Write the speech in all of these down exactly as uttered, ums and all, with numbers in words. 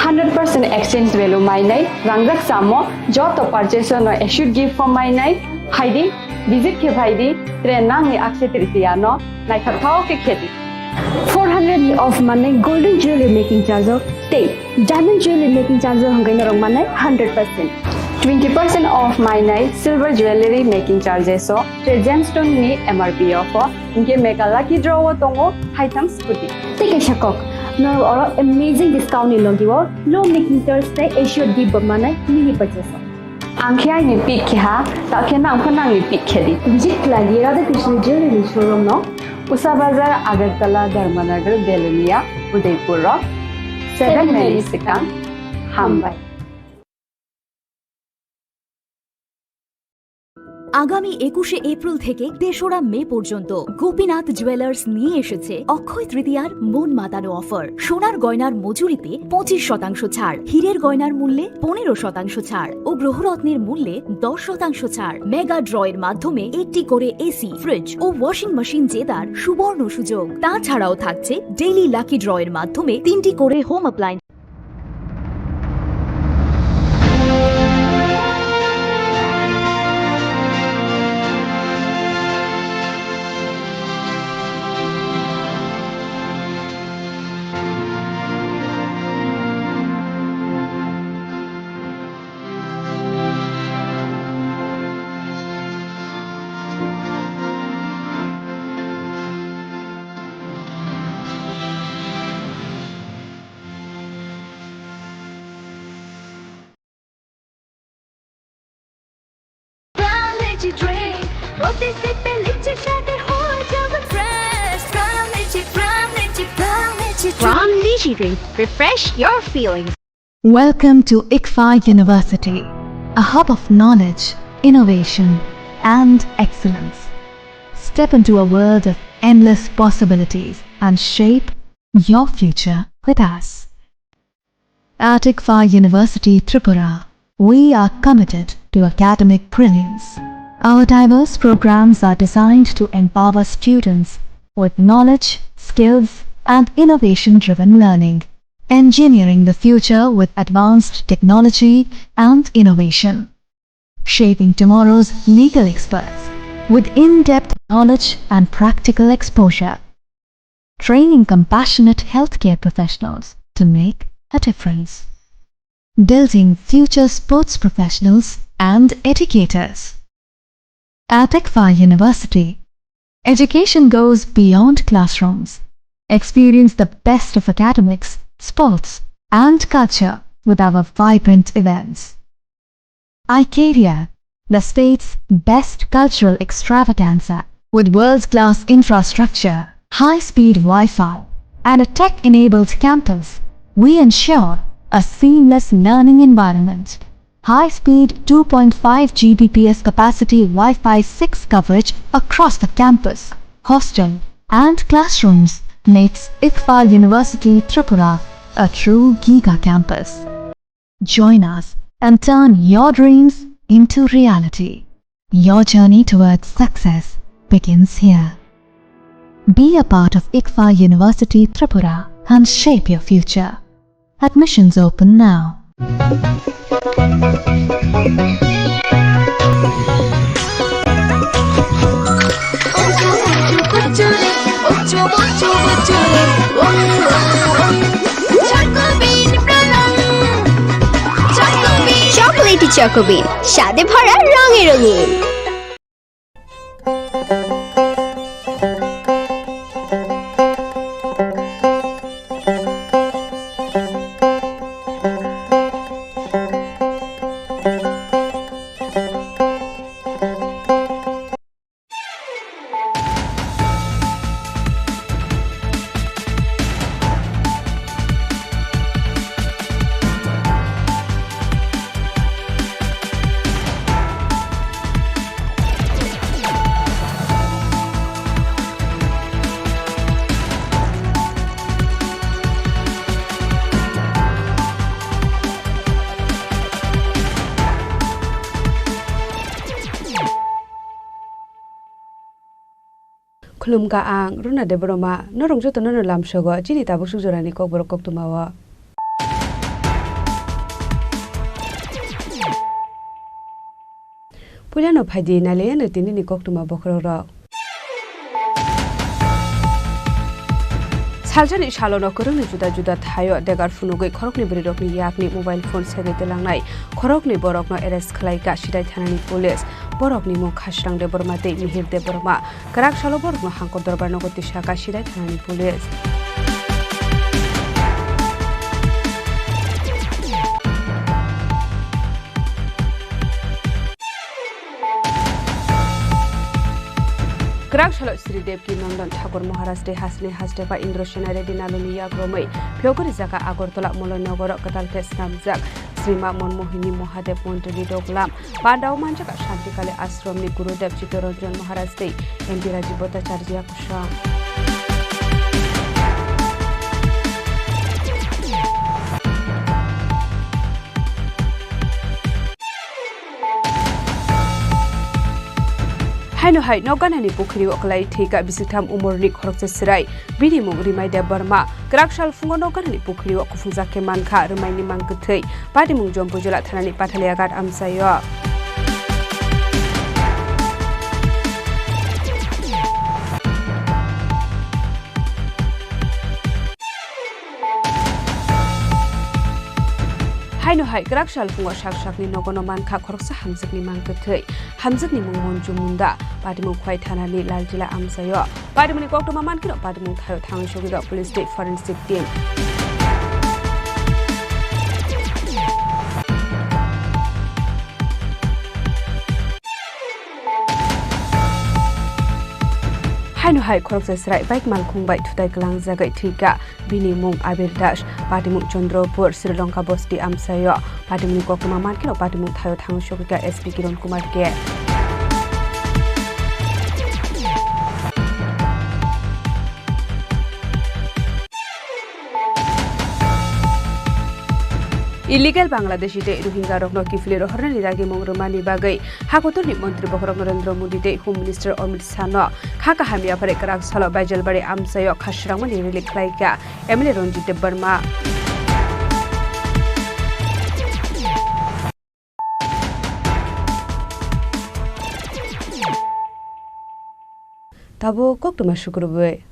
Hundred percent exchange value mainai, rangjak samo, joto purchase no assured gift form mainai, phaidi, visit khe phaidi, tre nangni Akshaya Tritiya no naithathao khe khedi. Four hundred off manai golden jewelry making charge o tei diamond jewelry making charge o hwnkhai norok manai hundred percent. Twenty percent off mainai silver jewelry making charges o tei gemstone ni M R P o pho, hinkhe mega lucky draw o tongo haitham scooty. Tei kaisa kok, norok oro amazing discount ni logi o low making charge tei assured gift bo manai mini purchase o. Ang khe aini pick khe ha, ta khe nang pho nangni pick khe di. Visit khlai di Radha Krishna Jewelry showroom no. Usa Bazar, Agartala, Dharmanagar, Belonia, Udaipur o seven minutes swkang. Hambai. আগামী একুশে এপ্রিল থেকে তেসরা মে পর্যন্ত গোপীনাথ জুয়েলার্স নিয়ে এসেছে অক্ষয় তৃতীয়ার মন মাতানো অফার। সোনার গয়নার মজুরিতে পঁচিশ শতাংশ ছাড়, হীরের গয়নার মূল্যে পনেরো শতাংশ ছাড় ও গ্রহরত্নের মূল্যে দশ শতাংশ ছাড়। মেগা ড্রয়ের মাধ্যমে একটি করে এসি, ফ্রিজ ও ওয়াশিং মেশিন জেতার সুবর্ণ সুযোগ। তাছাড়াও থাকছে ডেইলি লাকি ড্রয়ের মাধ্যমে তিনটি করে home appliance. From Lychee Drink, প্রতি সিপে লিচি স্বাদে হয়ে যাবে fresh. From Lychee, from Lychee, from Lychee Drink। From Lychee Drink, refresh your feelings. Welcome to ICFAI University, a hub of knowledge, innovation, and excellence. Step into a world of endless possibilities and shape your future with us. At ICFAI University Tripura, we are committed to academic brilliance. Our diverse programs are designed to empower students with knowledge, skills, and innovation-driven learning, engineering the future with advanced technology and innovation, shaping tomorrow's legal experts with in-depth knowledge and practical exposure, training compassionate healthcare professionals to make a difference, building future sports professionals and educators. At ICFAI University, education goes beyond classrooms. Experience the best of academics, sports, and culture with our vibrant events. iCaria, the state's best cultural extravaganza, with world-class infrastructure, high-speed Wi-Fi, and a tech-enabled campus, we ensure a seamless learning environment. High-speed two point five G B P S capacity Wi-Fi six coverage across the campus, hostel, and classrooms makes ICFAI University Tripura a true giga campus. Join us and turn your dreams into reality. Your journey towards success begins here. Be a part of ICFAI University Tripura and shape your future. Admissions open now. Chocolatey Choco Bean, স্বাদে ভরা, রঙে রঙিন। Khulumkha ang Runa Debbarma, norok jotono no lamsogo chini tabuk suk jorani kokborok koktwmao. Puilano phaidi nailaiyano tinini koktwma bokhorok rok. Saljani salono kwrwngni juda juda thaio degar phunugwi khoroknwi bwrwirokni yakni mobile phone segwi twlangnai khoroknwi borokno arrest khwlaikha Sidai thanani police. Borokni mung Khasrang Debbarma tei Mihir Debbarma. Kwrak salo borokno Hangkor Dorbar nogo tisakha Sidai thanani police. Kwrak salo Sri Devki Nandan Thakur Maharaj tei hasini hastepha Indra Sena Reddy Naluni yak romwi phiyogwi rijaka Agartala Moloi Nogoro kwtal khe snamjak Sri Ma Monmohini Mahadev Mondoli Doglam. Pandao manjak Shantikali Ashramni Gurudev Chittaranjan Maharaj tei M P Rajiv Bhattacharya Kusang. Haino hai Nokganani pukhiri o kwlai thwikha bisingtham umorni khoroksa chwrai, bini mung Rimai Debbarma. Kwrak sal phungo Nokganani pukhiri o kuphungjak khe mankha Rwmaini mang kwthwi. Patimung Jompujula thanani Pathalia Ghat amchaio. Haino hai kwrak sal phungo sak sakni nogono mankha khoroksa hamjwkni mang kwthwi. Hamjwkni mung Monju Munda, patimung Khwai thanani Laltila amchaio. Patimungni koktwma mankheno patimung thaio thangwi sogwirok police tei forensic team. Haino hai khoroksa chwrai bike malkhung bai thutai kwlangjagwi thwikha. Bini mung Abir Das, patimung Chandrapur, Sri Lanka bosti amchaio. Patimungni koktwma mankheno patimung thaio thangwi sogwikha S P Kiran Kumar K. Illegal Bangladeshi tei Rohingya rokno kiphilwi rohornani dagimung rwmani bagwi hakotorni montri bokhorok Narendra Modi tei Home Minister Amit Shah no kha kaham yaphari kwrak salo Baijalbari amchaio kha srangmani rally khlaikha M L A Ranjit Debbarma. Tabuk koktwma sukrubwi.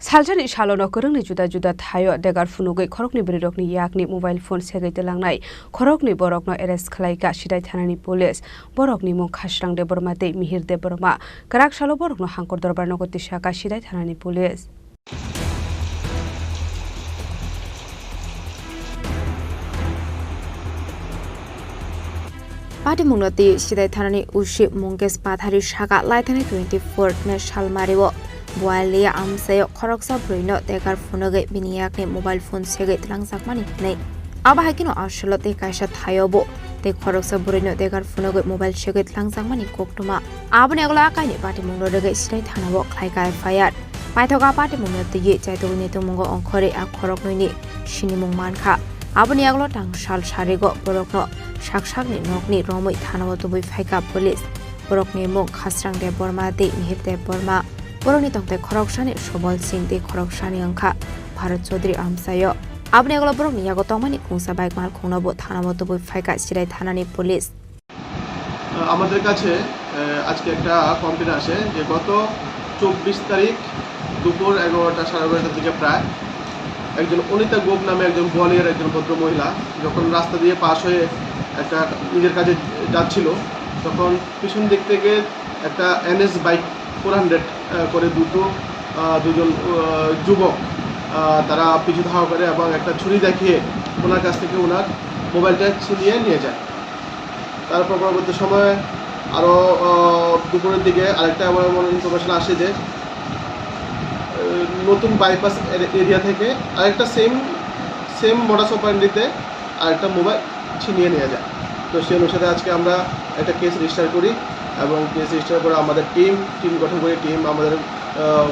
Saljani salono kwrwngni juda juda thaio degar phunugwi khoroknwi bwrwirokni yakni mobile phone segwi twlangnai khoroknwi borokno arrest khwlaikha Sidai thanani police. Borokni mung Khasrang Debbarma tei Mihir Debbarma. Kwrak salo borokno Hangkor Dorbar nogo tisakha Sidai thanani police. Patimungno twi Sidai thanani O C Munkesh Pathari saka laithani twenty four May salmario Bualia amchaio khoroksa bwrwino degar phunugwi bini yakni mobile phone segwi twlangjakmani hwnwi. Abo hai kheno aswlo tei kaisa thaio bo tei khoroksa bwrwino degar phunugwi mobile segwi twlangjakmani koktwma. Aboni yagulo a kainwi patimungno rwgwi Sidai thanao khlaikha F I R. Paithak a patimungno twiwi chaitugwini tongmungo ongkhorwi a khoroknwini sinimung mankha. Aboni yagulo tangsal sarigo borokno sak sakni nokni romwi thanao tubui phaikha police. Borokni mung Khasrang Debbarma tei Mihir Debbarma. Borokni tongthai khoroksani Sobol Singh tei khoroksani wngkha Bharat Chaudhary amchaio. Aboni yagulo borokni yago tongmani khungsa bike malkhungno bo thanao tubui phaikha Sidai thanani police. আমাদের কাছে, আহ, আজকে একটা কমপ্লেন আসে যে গত চব্বিশ তারিখ দুপুর এগারোটা, সাড়ে এগারোটার দিকে প্রায় একজন অনিতা গোপ নামে একজন গোয়ালিয়র একজন ভদ্র মহিলা যখন রাস্তা দিয়ে পাশ হয়ে একটা নিজের কাজে যাচ্ছিল, তখন পিছন দিক থেকে একটা এনএস বাইক ফোর হান্ড্রেড, আহ, করে দুটো, আহ, দুজন, আহ, যুবক, আহ, তারা পিছু ধাওয়া করে এবং একটা ছুরি দেখিয়ে ওনার কাছ থেকে ওনার মোবাইলটা ছিনিয়ে নিয়ে যায়। তারপর পরবর্তী সময়ে আরও, আহ, দুপুরের দিকে আরেকটা এমন এমন ইনফরমেশন আসে যে, আহ, নতুন বাইপাস এর-, এরিয়া থেকে আরেকটা সেম, সেম মডাস অপারেন্ডিতে আরেকটা মোবাইল ছিনিয়ে নিয়ে যায়। তো সেই অনুসারে আজকে আমরা একটা কেস রেজিস্টার করি এবং কেস রেজিস্টার করে আমাদের টিম, টিম গঠন করি, টিম আমাদের, আহ,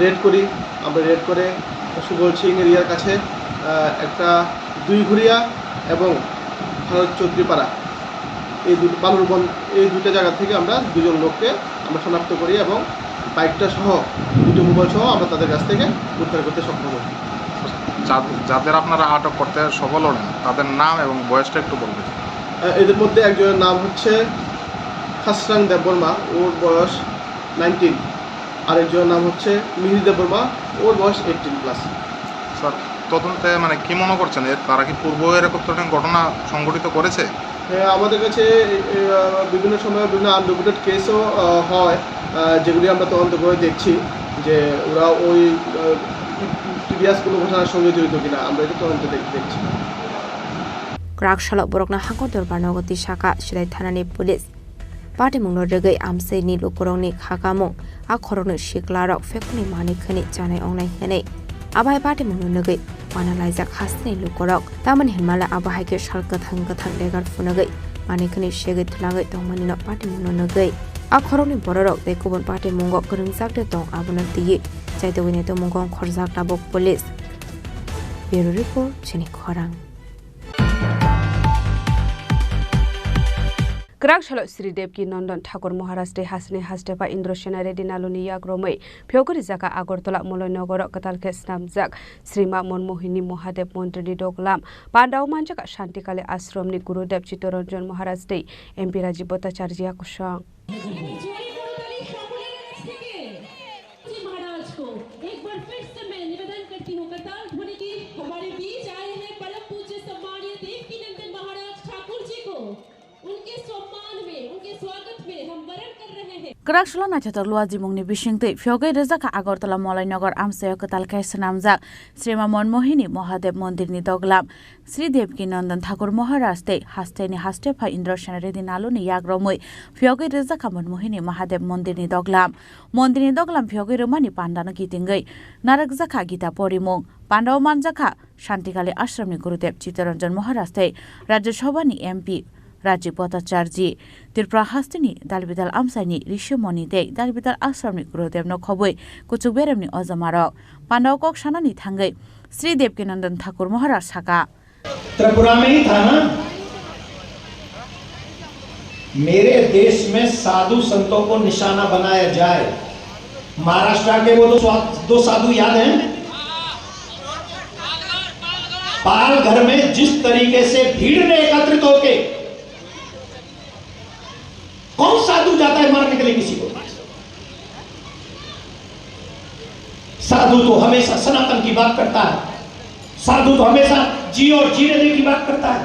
রেড করি। আমরা রেড করে সুবল সিং এরিয়ার কাছে, আহ, একটা দুইঘুরিয়া এবং ভারত চৌধুরীপাড়া, এই দুটো বালুরবন, এই দুইটা জায়গা থেকে আমরা দুজন লোককে আমরা শনাক্ত করি এবং বাইকটা সহ, দুটো মোবাইল সহ আমরা তাদের কাছ থেকে উদ্ধার করতে সক্ষম হই। যা-, যাদের আপনারা আটক করতে সফল হলেন, তাদের নাম এবং বয়সটা একটু বলবেন। আহ, এদের মধ্যে একজনের নাম হচ্ছে খাসরাং দেববর্মা, ওর বয়স নাইনটিন। আরেকজনের নাম হচ্ছে মিহির দেববর্মা, ওর বয়স এইটিন প্লাস। স্যার, তদন্তে মানে কি মনে করছেন, এর তারা কি পূর্ব এরকম ধরনের ঘটনা সংঘটিত করেছে? হ্যাঁ, আমাদের কাছে এই, এই, আহ, বিভিন্ন সময় বিভিন্ন আনরিপোর্টেড কেসও, আহ, হয়, আহ, যেগুলি আমরা তদন্ত করে দেখছি যে ওরা ওই, আহ, প্রিভিয়াস কোনো ঘটনার সঙ্গে জড়িত কিনা, আমরা এটা তদন্ত দেখ-, দেখছি। Kwrak salo borokno hakor dorbar nogo twi saka Silai thanani police. Patimungno rwgwi amchaini lukurokni khakamung, a khoroknwi siklarok phekurni manwi khwnwi chanai wngnai hwnwi. Abo hai patimungno nugwi mana laijak hasteni lukurok. Tamoni hinmale abo hai khe sal kwthang kwthang legar phunugwi manwi khwnwi segwi twlangwi tongmanino patimungno nugwi a khoroknwi bororok tei kubun patimungo kwrwngjak de tong abono twiwi chaitogwi naitukmungo ongkhorjak tabuk police. Bureau report, chini khorang. Kwrak salo Sri Devki Nandan Thakur Maharaj tei hasteni hastepha Indra Sena Reddy Naluni yak romwi phiyogwi rijak kha Agartala Molai Nogoro kwtal khe snamjak Sri Ma Manmohini Mahadev Mondirni doglam. Pandao manjak kha Shantikali Ashramni Gurudev Chittaranjan Maharaj tei M P Rajiv Bhattacharjee kusong. महाराज को एक बार फिर से मैं निवेदन करती हूँ, करताल ध्वनि की हमारे बीच आए हैं परम पूज्य सम्माननीय देवकी नंदन महाराज ठाकुर जी को। उनके सम्मान में, उनके स्वागत में हम वरण कर रहे हैं। Kwrak salo naithotok luajimungni bisingtwi phiyogwi rijak kha Agartala Molai Nogor amchaio kwtal khe swnamjak Sri Ma Manmohini Mahadev Mondirni doglam. Sri Devki Nandan Thakur Maharaj tei hasteni hastepha Indra Sena Reddy Naluni yak romwi phiyogwi rijak kha Manmohini Mahadev Mondirni doglam. Mondirni doglam phiyogwi rwmani pandano kitingwi narwkjak kha Gita porimung. Pandao manjak kha Shantikali Ashramni Gurudev Chittaranjan Maharaj tei Rajya Sabhani M P Rajiv Bhattacharjee, Tripura hasteni dalbidal amchaini Rishi Muni tei dalbidal Ashramni Gurudevno khobwi kuchuk beremni ojamarok. Pandao kok sanani thangwi Sri Devkinandan Thakur Maharaj saka. Tripura में ही था ना? मेरे देश में साधु संतों को निशाना बनाया जाए। महाराष्ट्र के वो दो स्वा-, दो साधु याद हैं? पालघर में जिस तरीके से भीड़ ने एकत्रित होके, कौन साधु जाता है मारने के लिए किसी को? साधु तो हमेशा सनातन की बात करता है, साधु तो हमेशा जियो और जीने दे की बात करता है।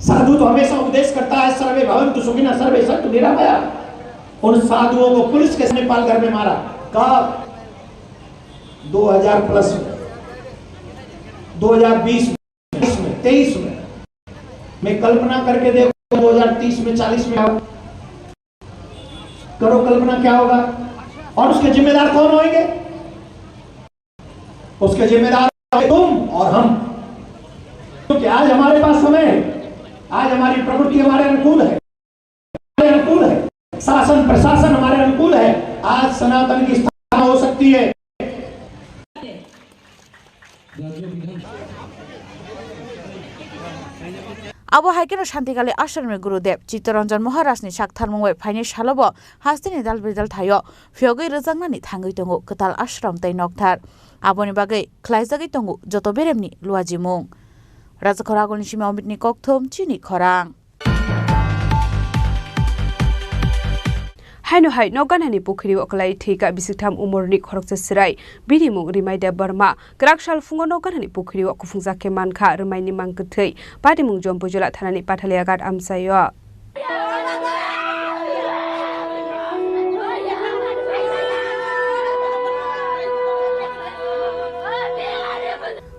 साधु तो हमेशा उपदेश करता है, सर्वे भवन्तु सुखिनः, सर्वे सन्तु निरामया। उन साधुओं को पुलिस के सामने पालघर में मारा। कब? दो हज़ार प्लस में, दो हज़ार बीस में, तेईस में। मैं कल्पना करके देखो, दो हज़ार तीस में, चालीस में आओ, करो कल्पना क्या होगा। और उसके जिम्मेदार कौन होंगे? उसके जिम्मेदार तुम और हम, क्योंकि आज हमारे पास समय है, आज हमारी प्रकृति हमारे अनुकूल है, हमारे अनुकूल है, शासन प्रशासन हमारे अनुकूल है। आज सनातन की स्थापना हो सकती है। Abo hai kheno Shantikali Ashramni Gurudev Chittaranjan Maharajni sak tharmung bai phainai salobo hasteni dal bidal thaio phiyogwi rwjaknani thangwi tongo kwtal ashram tei nokthar. Aboni bagwi khlaijagwi tongo joto beremni luajimung. Rajakhor Agulni simi Omitni kokthum, chini khorang. Haino hai nok ganani pukhiri o kwlai thwi kha bisik tham umorni khoroksa chwrai. Bini mung Rimai Debbarma. Kwrak sal phungo nok ganani pukhiri o kuphungjak khe man kha Rimaini mang kwthwi. Patimung Jompujula thanani Pathalia ghat amchaio.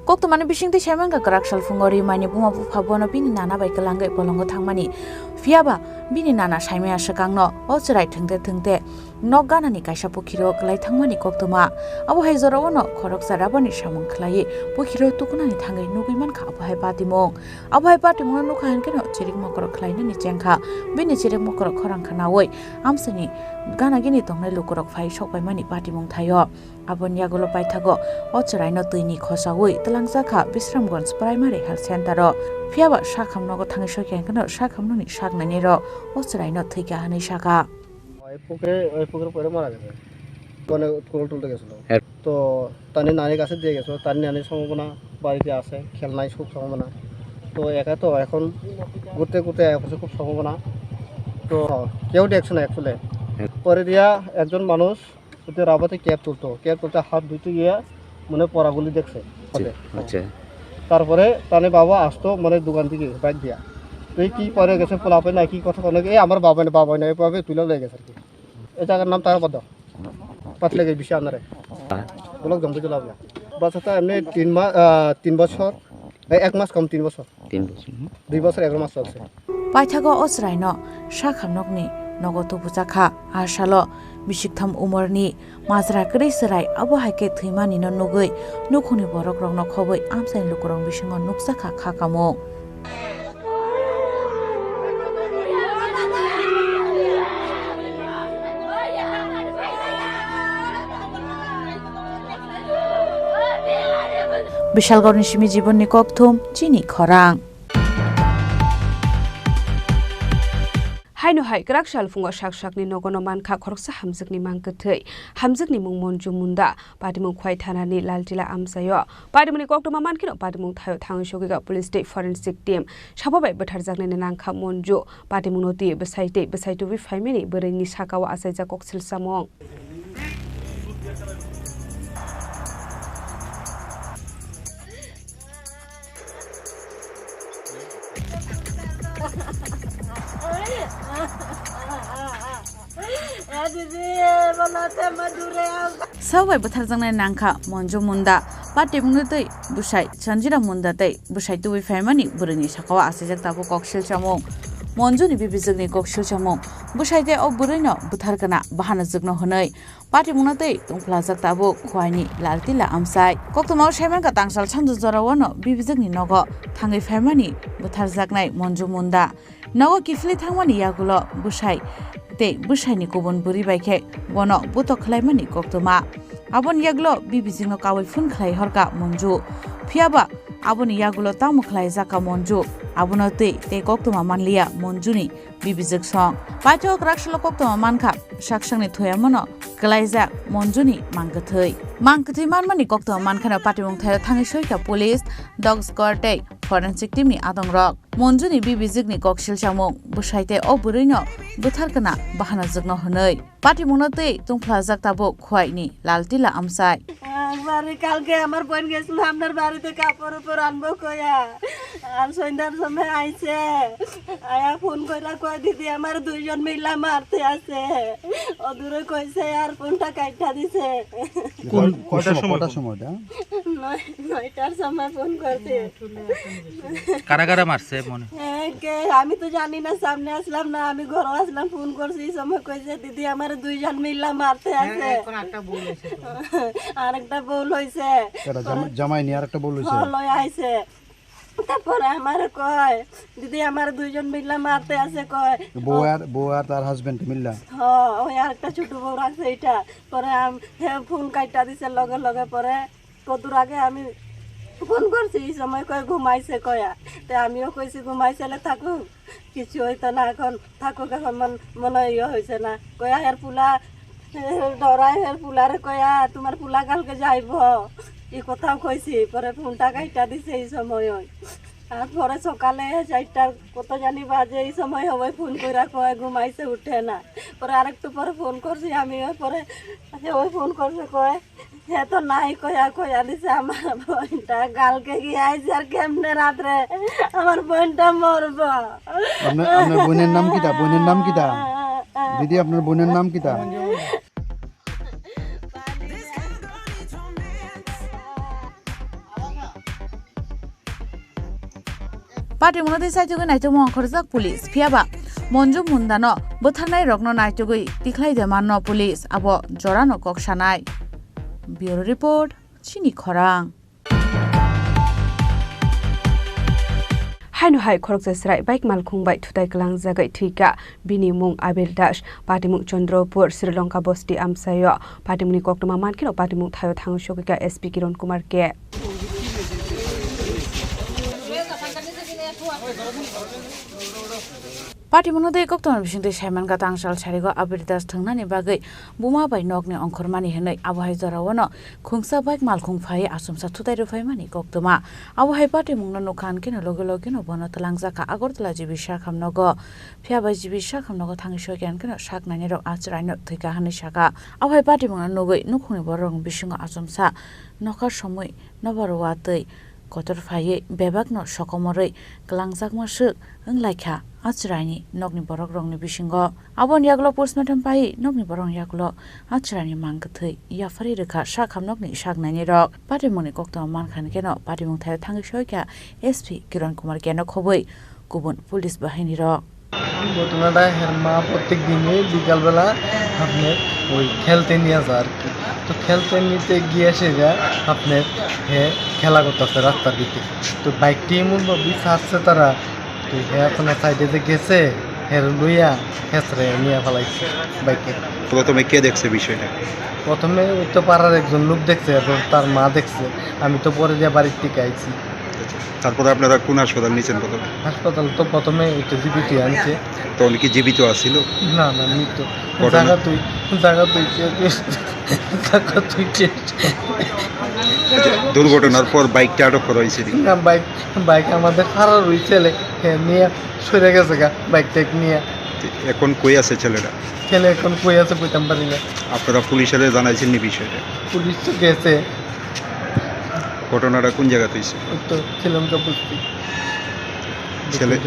Koktwmani bisingtwi saimankha kwrak sal phungo Rimaini buma bupha bono bini nana bai kwlangwi bolongo thangmani. Phiyaba bini nana saimaya swkangno o chwrai thwngte thwngte nok ganani kaisa pukhiro kwlai thangmani koktwma. Abo hai jorao no khoroksa rubber ni samung khwlaiwi pukhiro tukunani thangwi nugwi mankha abo hai patimung. Abo hai patimungno nukha hinkhe no chirik mokorok khwlainani chengkha. Bini chirik mokorok khorang khwnawi amchaini gana gini tongnai lukurok phai sokpaimani patimung thaio. Aboni yagulo paithago o chwraino twini khosaui twlangjakha Bisramganj Primary Health Center o. Phiyaba sakham nogo thangwi sokya hwnkhe no sakhamnoni saknainirok o chwraino thwikha hwnwi sakha. ওই পুকুরে, ওই পুকুরে পড়ে মারা গেছে। মানে উৎকল টুলতে গেছিল। এর- তো তানি নানির কাছে দিয়ে গেছিল, তানি নানির সম্ভাবনা বাড়িতে আছে, খেলনায় খুব সম্ভাবনা। তো একা তো এখন ঘুরতে ঘুরতে এক বছর খুব সম্ভাবনা। তো কেউ দেখছে না অ্যাকচুয়ালি। পরে দিয়া একজন মানুষ ওতে রাবাতে ক্যাপ তুলতো, ক্যাপ তুলতে হাত ধুইতে গিয়া মানে পড়াগুলি দেখছে। আচ্ছা। তারপরে তানে বাবা আসতো মানে দোকান থেকে বাইক দিয়া। তো এই কি পরে গেছে পোলাপে না কি কথা কোনো, এই আমার বাবা না, বাবা না, এভাবে তুলে লয়ে গেছে আর কি। এই জায়গার নাম তারা বাদ। পাতলে গেছে বেশি আনারে। ব্লক জমতে চলে আসবে। বাচ্চাটা এমনি তিন মাস, আহ, তিন বছর, এই এক মাস কম, তিন বছর। তিন বছর, হুম। দুই বছর এগারো মাস চলছে। Paithago o chwraino sakhamnokni nogo tubujakha. A salo bisiktham umorni majra kwrwi chwrai, abo hai khe thwimanino nugwi nukhungni borokrokno khobwi amchaini lukurok bisingo nukjakha kha kamung. Bishalgarhni simi Jibonni kokthum, chini khorang. Haino hai kwrak salphungo sak sakni nogono mankha khoroksa hamjwkni mang kwthwi. Hamjwkni mung Monju Munda, patimung Khwai thanani Laltila amchaio. Patimungni koktwma mankheno patimung thaio thangwi sogwikha police tei forensic team. Sabo bai bwtharjaknai nangkha Monju. Patimungno twi bwsai tei bwsai tubui phaimani bwrwini sakao achaijak koksil chamung. Sabai bwtharjaknai nangkha Monju Munda, patimungno twi bwsai Sanjira Munda tei bwsai tubui phaimani bwrwini sakao achaijak tabuk koksil chamung. Monjuni bibijwkni koksil chamung. Bwsai tei o bwrwino bwtharkana bahanajwkno hwnwi patimungno twi tongphlajak tabuk Khwaini Laltila amchai. Koktwmao saimankha tangsal sanju jorao no bibijwkni nogo thangwi phaimani bwtharjaknai Monju Munda. Nogo kiphilwi thangmani yagulo bwsai tei bwsaini kubun bwrwi bai khe bono butok khlaimani koktwma. Aboni yagulo bibijwkno kaui phone khlai horkha Monju. Phiyaba aboni yagulo tamo khlaijakha Monju? Abono twi tei koktwma manliya Monjuni bibijwk song. Paithago kwrak salo koktwma mankha, saksakni thuyamano kwlaijak Monjuni mang kwthwi. Mang kwthwi manmani koktwma mankheno patimung thaio thangwi soikha police, dog squad tei forensic teamni adongrok. Monjuni bibijwkni koksil chamung, bwsai tei o bwrwino bwtharkana bahanajwkno hwnwi. Patimungno twi tongphlajak tabuk Khwaini Laltila amchai. একবারে কালকে আমার বোন গেছিল আপনার বাড়িতে কাপড় উপর আনবো কইয়া, আর সন্ধ্যার সময় আইছে, আয়া ফোন কইরা কয়, "দিদি, আমার দুইজন মিল্লা মারতে আছে।" ও দূরে কইছে আর ফোনটা কাইটা দিছে। কোন, কটার সময়? কটার সময় ওটা? নয়-, নয়টার সময় ফোন করছে। কারা কারা মারছে মনে? হ্যাঁ, কে? আমি তো জানি না, সামনে আসলাম না, আমি ঘরে আসলাম, ফোন করছি, এই সময় কইছে, "দিদি, আমার দুইজন মিল্লা মারতে আছে।" এখন একটা বউ হয়েছে তো। আর একটা বউ হয়েছে। জামাই নিয়ে আর একটা বউ হয়েছে? হ্যাঁ, লই আইছে। তারপরে আমারে কয়, "দিদি, আমার দুইজন মিল্লা মারতে আছে," কয়। বউ আর, বউ আর তার হাজবেন্ড মিল্লা? হ্যাঁ, ওই আরেকটা ছোট বউ রাখছে এটা। পরে আম-, হে ফোন কাইটা দিছে লগে লগে। পরে কতদূর আগে আমি ফোন করছি, এই সময় কয় ঘুমাইছে কয়া। তে আমিও কইছি, "ঘুমাইছে, লে থাকুক, কিছু হইতো না, এখন থাকুক, এখন মন-, মনে হয় ইয়ে হয়েছে না।" কয়া হের পুলা, হে, ডরায় হের পুলারে কয়া, "তোমার পুলা কালকে যাইব।" এই কথাও কইছি, পরে ফোনটা কাইটা দিছে এই সময়। আর পরে সকালে চারটার কত জানি বাজে, এই সময় হবে ফোন কইরা কয় ঘুমাইছে, উঠে না। পরে আরেকটু পরে ফোন করছি আমি, ওই পরে ওই ফোন করছে কয়, হে তো নাই কয়া কয়া দিছে আমার বোনটা। কালকে কি আইছে আর কেমনে রাত্রে আমার বোনটা মরবো। আপনার, আপনার বোনের নাম কিতা? বোনের নাম কিতা? দিদি, আপনার বোনের নাম কিতা? Patimungno tei saitugwi naitugma ongkhorjak police, phiyaba Monju Mundano bwtharnairokno naitugwi tikhlai de manno police, abo jorano kok sanai. Bureau report, chini khorang. Haino hai khoroksa chwrai bike malkhung bai thutai kwlangjagwi thwikha. Bini mung Abel Das, patimung Chandrapur, Sri Lanka bosti amchaio. Patimungni koktwma mankheno patimung thaio thangwi sogwikha S P Kiron Kumar K. Patimungno tei koktwma bisingtwi saiman gata angsal sarigo Abir Das thwngnani bagwi buma bai nokni ongkhormani hwnwi. Abo hai jorao no khungsa bike malkhung phaiwi achomsa thutai rwphaimani koktwma. Abo hai patimungno nukha hinkhe no logi logi no bono twlangjakha Agartala G B sakham nogo. Phiya bai G B sakham nogo thangwi soikha hinkhe no saknaini rok achwraino thwikha hwnwi sakha. Abo hai patimungno nugwi nukhungni borok bisingo achomsa nokha somwi nobar watwi kotor phaiwi bebakno sokomorwi kwlangjakma swk wnglaikha achwraini nokni borokrokni bisingo. Aboni yagulo postmortem phaiwi nokni borokni yagulo achwraini mang kwthwi yapharwi rwkha sakham nokni saknaini rok. Patimungni koktwma mankha hinkhe no patimung thaio thangwi soikha S P Kiran Kumar K no khobwi kubun police bahinirok. ঘটনাটা হের মা প্রত্যেক দিনই বিকালবেলা আপনার ওই খেলতে নিয়ে যায় আর কি। তো খেলতে নিতে গিয়ে সেটা আপনার হে খেলা করতেছে রাস্তার দিকে। তো বাইকটি এমনভাবে ছাড়ছে তারা, তো হে আপনার সাইডে যে গেছে, হের লইয়া হেসরে নিয়ে ফেলাইছে বাইকে। প্রথমে কে দেখছে বিষয়টা? প্রথমে ওই তো পাড়ার একজন লোক দেখছে, এরপর তার মা দেখছে। আমি তো পরে দিয়ে বাড়ির থেকে আইছি। তারপরে আপনারা কোন হাসপাতাল নিয়েছেন প্রথমে? হাসপাতাল তো প্রথমে ওই তো জীবিত আনছে। তো উনি কি জীবিত আছিল? না, না, মৃত। ঘটনা- জায়গা তুই, জায়গা তুই কে-, জায়গা তুই কে-, আচ্ছা, দুর্ঘটনার পর বাইকটা আটক করা হয়েছে নি? না, বাইক, বাইক আমাদের খারাপ হয়েছে, হে, নিয়ে সরে গেছে গা, বাইক টাইক নিয়ে। এখন কই আছে ছেলেটা? ছেলে এখন কই আছে কইতাম পারি না। আপনারা পুলিশে জানাইছেন নি বিষয়টা? পুলিশ তো গেছে। ঘটনাটা কোন জায়গাতে হয়েছে? ওই তো শ্রীলঙ্কা বস্তি। ছেলে-,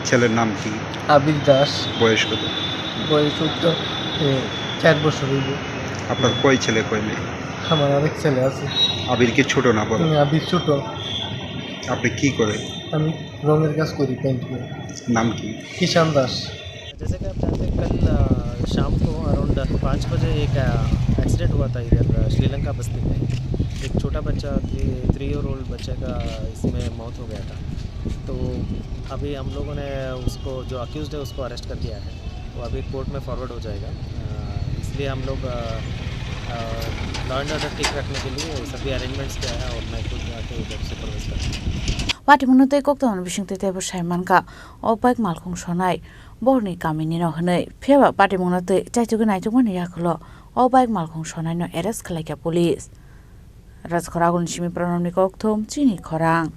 ছেলের নাম কি? আবির দাস। বয়স কত? বয়স ওই তো, এ, চার বছর হইব। আপনার কয় ছেলে, কয় মেয়ে? আমার আরেক ছেলে আছে। আবির কি ছোট না বড়? হুম, আবির ছোট। আপনি কি করেন? আমি রঙের কাজ করি, পেইন্ট করি। নাম কি? কিষান দাস। जैसे कि आप जानते हैं, कल, अ, शाम को अराउंड पाँच बजे एक, अ, एक्सीडेंट हुआ था इधर, अ, श्रीलंका बस्ती में। एक छोटा बच्चा, थ्री, थ्री ईयर ओल्ड बच्चे का इसमें मौत हो गया था। तो अभी हम लोगों ने उसको, जो अक्यूज्ड है, उसको अरेस्ट कर लिया है। वो अभी कोर्ट में फॉरवर्ड हो जाएगा। अ, इसलिए हम लोग, अ, अ, लॉ एंड ऑर्डर ठीक रखने के लिए सभी अरेंजमेंट्स किया है और मैं खुद जाके उधर सुपरवाइज कर रहा हूँ। Patimungno tei koktwma bisingtwi teibo sai mankha, o bike malkhung sonai borni kamini no hwnwi. Phiya ba patimungno twi chaitugwi naitukmani yakulo o bike malkhung sonai no arrest khlaikha police. Rajkhoragulni simi Pranamni kokthum chini khorang.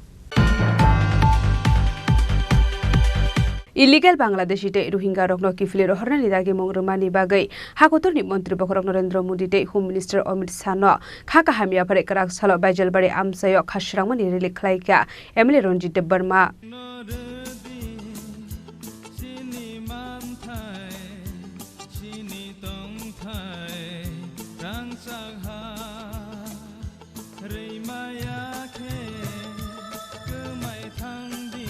Illegal Bangladeshi tei Rohingya rokno kiphilwi rohornani dagimung rwmani bagwi hakotorni montri bokhorok Narendra Modi tei Home Minister Amit Shah no kha kaham yapharwi kwrak salo Baijalbari amchaio khasrangmani rally khlaikha M L A Ranjit Debbarma. Chini manthai, chini tongthai, rangchak ha rwimaya khe, kwmai thang di,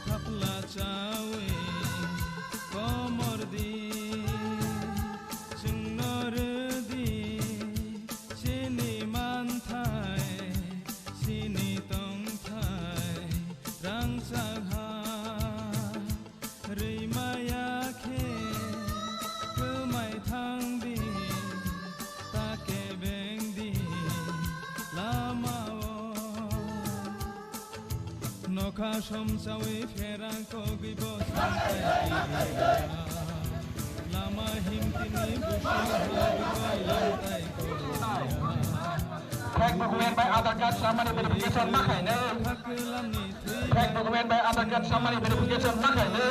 thapla chawi komor di, chwngno rw di, chini manthai, chini tongthai, rangchak ha. Rwimaya khe kwmai thang di, ta kebeng di lamao. Nokha somsawi pherang kogwi bo sampai kibiya. Lama himtini busing hogwi bo lamtai kogwi. Fake document bai Aadhaar card samani verification ma khainai. Fake document bai Aadhaar card samani verification ma khainai.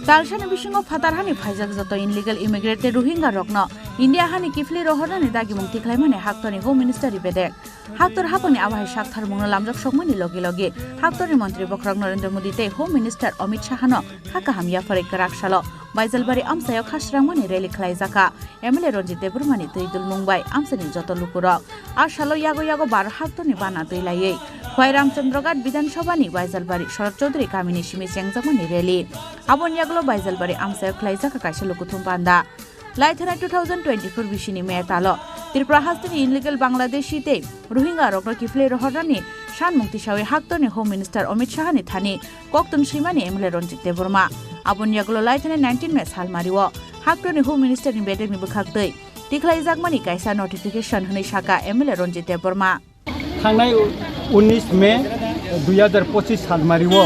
Talsani bisingo phatar hani phaijak joto illegal immigrant tei Rohingya rokno India hani kiphilwi rohornani dagimung tikhlaimani haktorni Home Minister ni bedek. Haktor haphangni abo hai saktharmungno lamjak sokmani logi logi haktorni montri bokhorok Narendra Modi tei Home Minister Amit Shah no kha kaham yapharwi kwrak salo Baijalbari amchaio khasrangmani rally khlaijakha. M L A Ranjit Debbarmani twi dulmung bai amchaini joto lukurok. A salo yago yago Bharat haktorni bana twi laiwi Khwai Ramchandra Ghat Bidhan Sabhani Baijalbari Sharat Chaudhary kamini simi chengjakmani rally. Aboni yagulo Baijalbari amchaio khlaijak kaisa lukuthum panda. Laithana two thousand twenty-four bisini May talo Tripura hasteni illegal Bangladeshi tei Rohingya rokno kiphilwi rohornani sanmung tisawi haktorni Home Minister Amit Shahani thani koktwm swimani M L A Ranjit Debbarma. Aboni yagulo laithani nineteen May salmario haktorni Home Minister ni bedekni bwkhaktwi tikhlaijakmani kaisa notification hwnwi saka M L A Ranjit Debbarma. Thangnai unis May Dui hazar pochis salmari o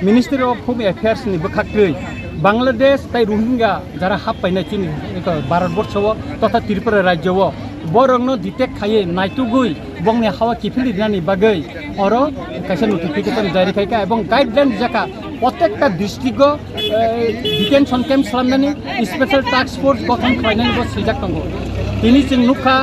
Ministry of Home Affairs ni bwkhaktwi Bangladesh tai Rohingya jara hap painai chini eko Bharat borsho o totha Tripura rajyo o borokno detect khaiwi naitugwi bongni hawa kiphilwi rinani bagwi oro kaisa notification jari khaikha ebong guideline rijak kha. Protekta district o, eh, detention camp slamnani special task force gothon khlainani bo swijak tongo. Tini chwng nukha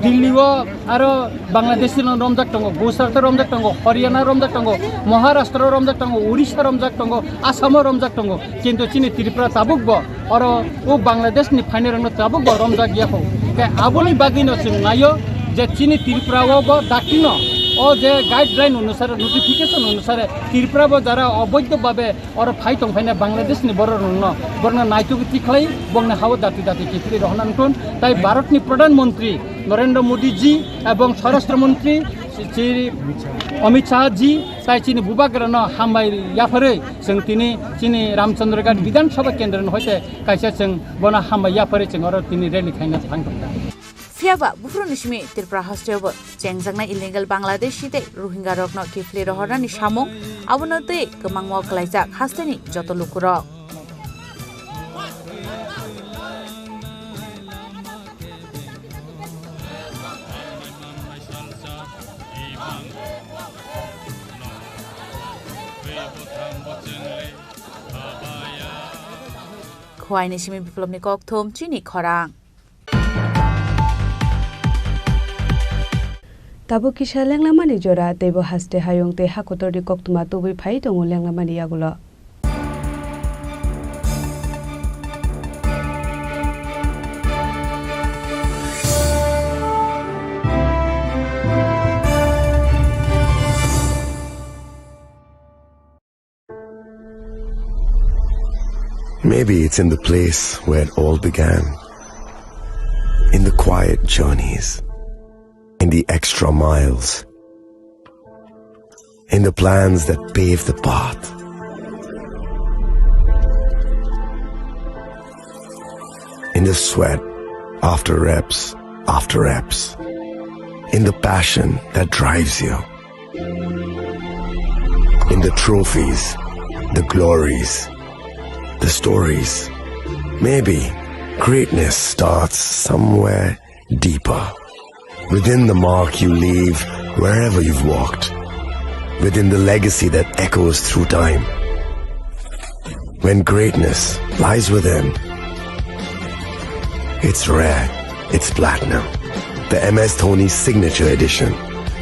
Delhi o aro Bangladesh no romjak tongo, Gujarat o romjak tongo, Haryana romjak tongo, Maharashtra romjak tongo, Odisha romjak tongo, Assam o romjak tongo. Kintu chini Tripura tabuk bo oro o Bangladesh ni phainai rokno tabuk bo romjak ya kho. Khe aboni bagwi no chwng naio je chini Tripura o bo dakti no o je guideline onusare, notification onusare Tripura bo jara oboidho babe oro phai tong phaina Bangladesh ni borok rokno borokno naituk tikhlai bongni hao dati dati kiphilwi rohorna wngthun. Tai Bharat ni Pradhan Mantri Narendra Modi ji ebong Swarashtra Mantri Shri Amit Shah ji tai chini bubagra no hambai yapharwi chwng tini chini Ramchandra Ghat Bidhan Sabha Kendra ni hoite kaisa chwng bono hambai yapharwi chwng oro tini rally khaina thang tongkha. Phiyaba buphuruni simi Tripura hasteo bo chengjaknai illegal Bangladeshi tei Rohingya rokno kiphilwi rohornani samung abono twi kwmangma kwlaijak hasteni joto lukurok. Khowai ni simi Biplobni kokthum chini khorang. Tabuk kisa lenglamani jora, teibo haste hayung tei hakotorni koktwma tubui phai tongo lenglamani yagulo. Maybe it's in the place where it all began. In the quiet journeys, in the extra miles, in the plans that pave the path, in the sweat after reps after reps, in the passion that drives you. In the trophies, the glories, the stories. Maybe greatness starts somewhere deeper. Within the mark you leave wherever you've walked. Within the legacy that echoes through time. When greatness lies within, it's rare, it's platinum. The M S Dhoni Signature Edition.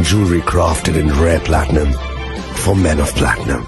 Jewelry crafted in rare platinum for men of platinum.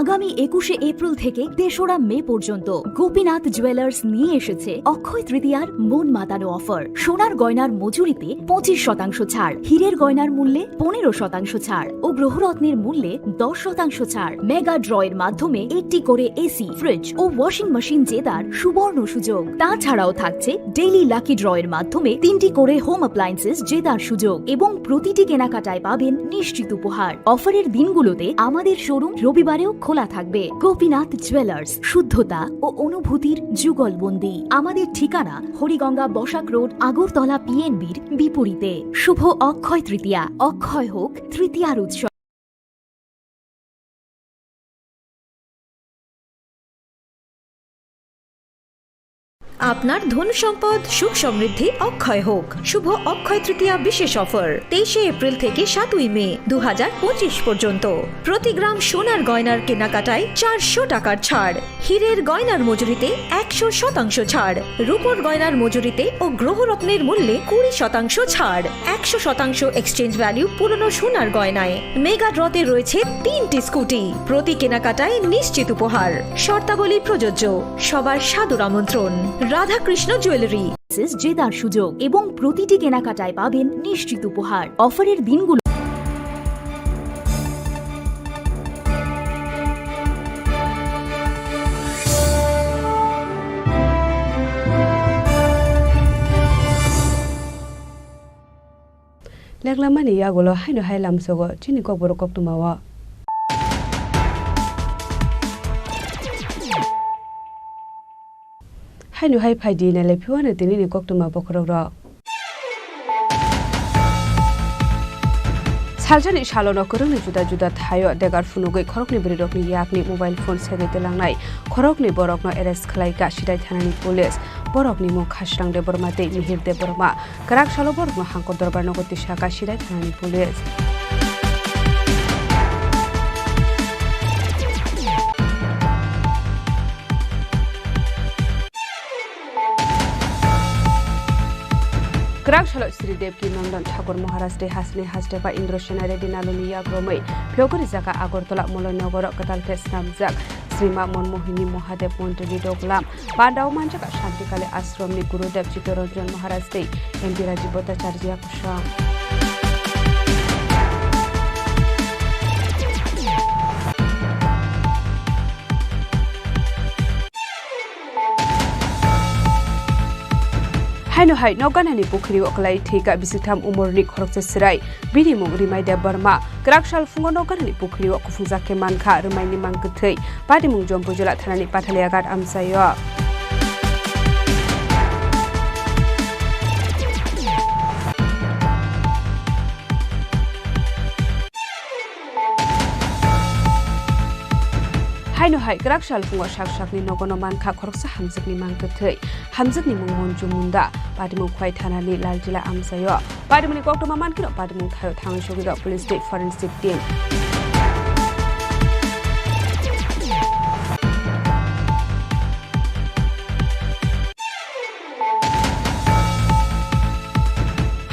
আগামী একুশে এপ্রিল থেকে তেসরা মে পর্যন্ত গোপীনাথ জুয়েলার্স নিয়ে এসেছে অক্ষয় তৃতীয়ার মন মাতানো অফার। সোনার গয়নার মজুরিতে পঁচিশ শতাংশ ছাড়, হীরের গয়নার মূল্যে পনেরো শতাংশ ছাড় ও গ্রহরত্নের মূল্যে দশ শতাংশ ছাড়। মেগা ড্রয়ের মাধ্যমে একটি করে এসি, ফ্রিজ ও ওয়াশিং মেশিন জেতার সুবর্ণ সুযোগ। তাছাড়াও থাকছে ডেইলি লাকি ড্রয়ের মাধ্যমে তিনটি করে হোম অ্যাপ্লায়েন্সেস জেতার সুযোগ এবং প্রতিটি কেনাকাটায় পাবেন নিশ্চিত উপহার। অফারের দিনগুলোতে আমাদের শোরুম রবিবারেও খোলা থাকবে। গোপীনাথ জুয়েলার্স, শুদ্ধতা ও অনুভূতির যুগলবন্দি। আমাদের ঠিকানা হরিগঙ্গা বসাক রোড, আগরতলা পিএনবির বিপরীতে। শুভ অক্ষয় তৃতীয়া, অক্ষয় হোক তৃতীয়ার উৎসব। আপনার ধন সম্পদ সুখ সমৃদ্ধি অক্ষয় হোক। শুভ অক্ষয় তৃতীয়া বিশেষ অফার তেইশে এপ্রিল থেকে সাতই মে দু হাজার পঁচিশ পর্যন্ত। প্রতি গ্রাম সোনার গয়নার কেনাকাটায় চারশো টাকার ছাড়, হীরের গয়নার মজুরিতে একশো শতাংশ ছাড়, রূপোর গয়নার মজুরিতে ও গ্রহরত্নের মূল্যে কুড়ি শতাংশ ছাড়, একশো শতাংশ এক্সচেঞ্জ ভ্যালু পুরনো সোনার গয়নায়। মেগা ড্রতে রয়েছে তিনটি স্কুটি, প্রতি কেনাকাটায় নিশ্চিত উপহার। শর্তাবলী প্রযোজ্য। সবার সাদর আমন্ত্রণ। রাধাকৃষ্ণ জুয়েলারি। জেতার সুযোগ এবং প্রতিটি কেনাকাটায় পাবেন নিশ্চিত উপহার। অফারের দিনগুলো। Leklamani yagulo haino hai lamsogo chini kokborok koktwmao. Haino hai phaidi nailai phiwano tinini koktwma bokhorokrok. Salsani salono kwrwngni juda juda thaio degar phunugwi khoroknwi bwrwirokni yakni mobile phone segwi twlangnai khoroknwi borokno arrest khwlaikha Sidai thanani police. Borokni mung Khasrang Debbarma tei Mihir Debbarma. Kwrak salo borokno hangkor dorbar nogo tisa ka Sidai thanani police. Kwrak salo Sri Devki Nandan Thakur Maharaj tei hasni hastepa Indra Sena Reddy Naluni yagromwi phiyogwi rijaka Agartala Moloi Nogoro kwtal khe snamjak Srima Monmohini Mahadev Mondolni doglam. Pandao manjak Shantikali Ashramni Gurudev Chittaranjan Maharaj tei M P Rajiv Bhattacharya Kusum. Haino hai Nokganani pukhiri o kwlai thwika bisingtham umorni khoroksa chwrai. Bini mung Rimai Debbarma. Kwrak sal phungo Nokganani pukhiri o kuphungjak khe mankha Rimaini mang kwthwi. Patimung Jompui Jila thanani Pathalia Ghat amchaio. Haino hai kwrak sal phungo sak sakni nogono mankha khoroksa hamjakni mang kwthwi. Hamjakni mung Monju Munda. Patimung Khwai thanani Lalchila amchaio. Patimungni koktwma mankhe no patimung thaio thangwi sogwi rok police tei forensic team.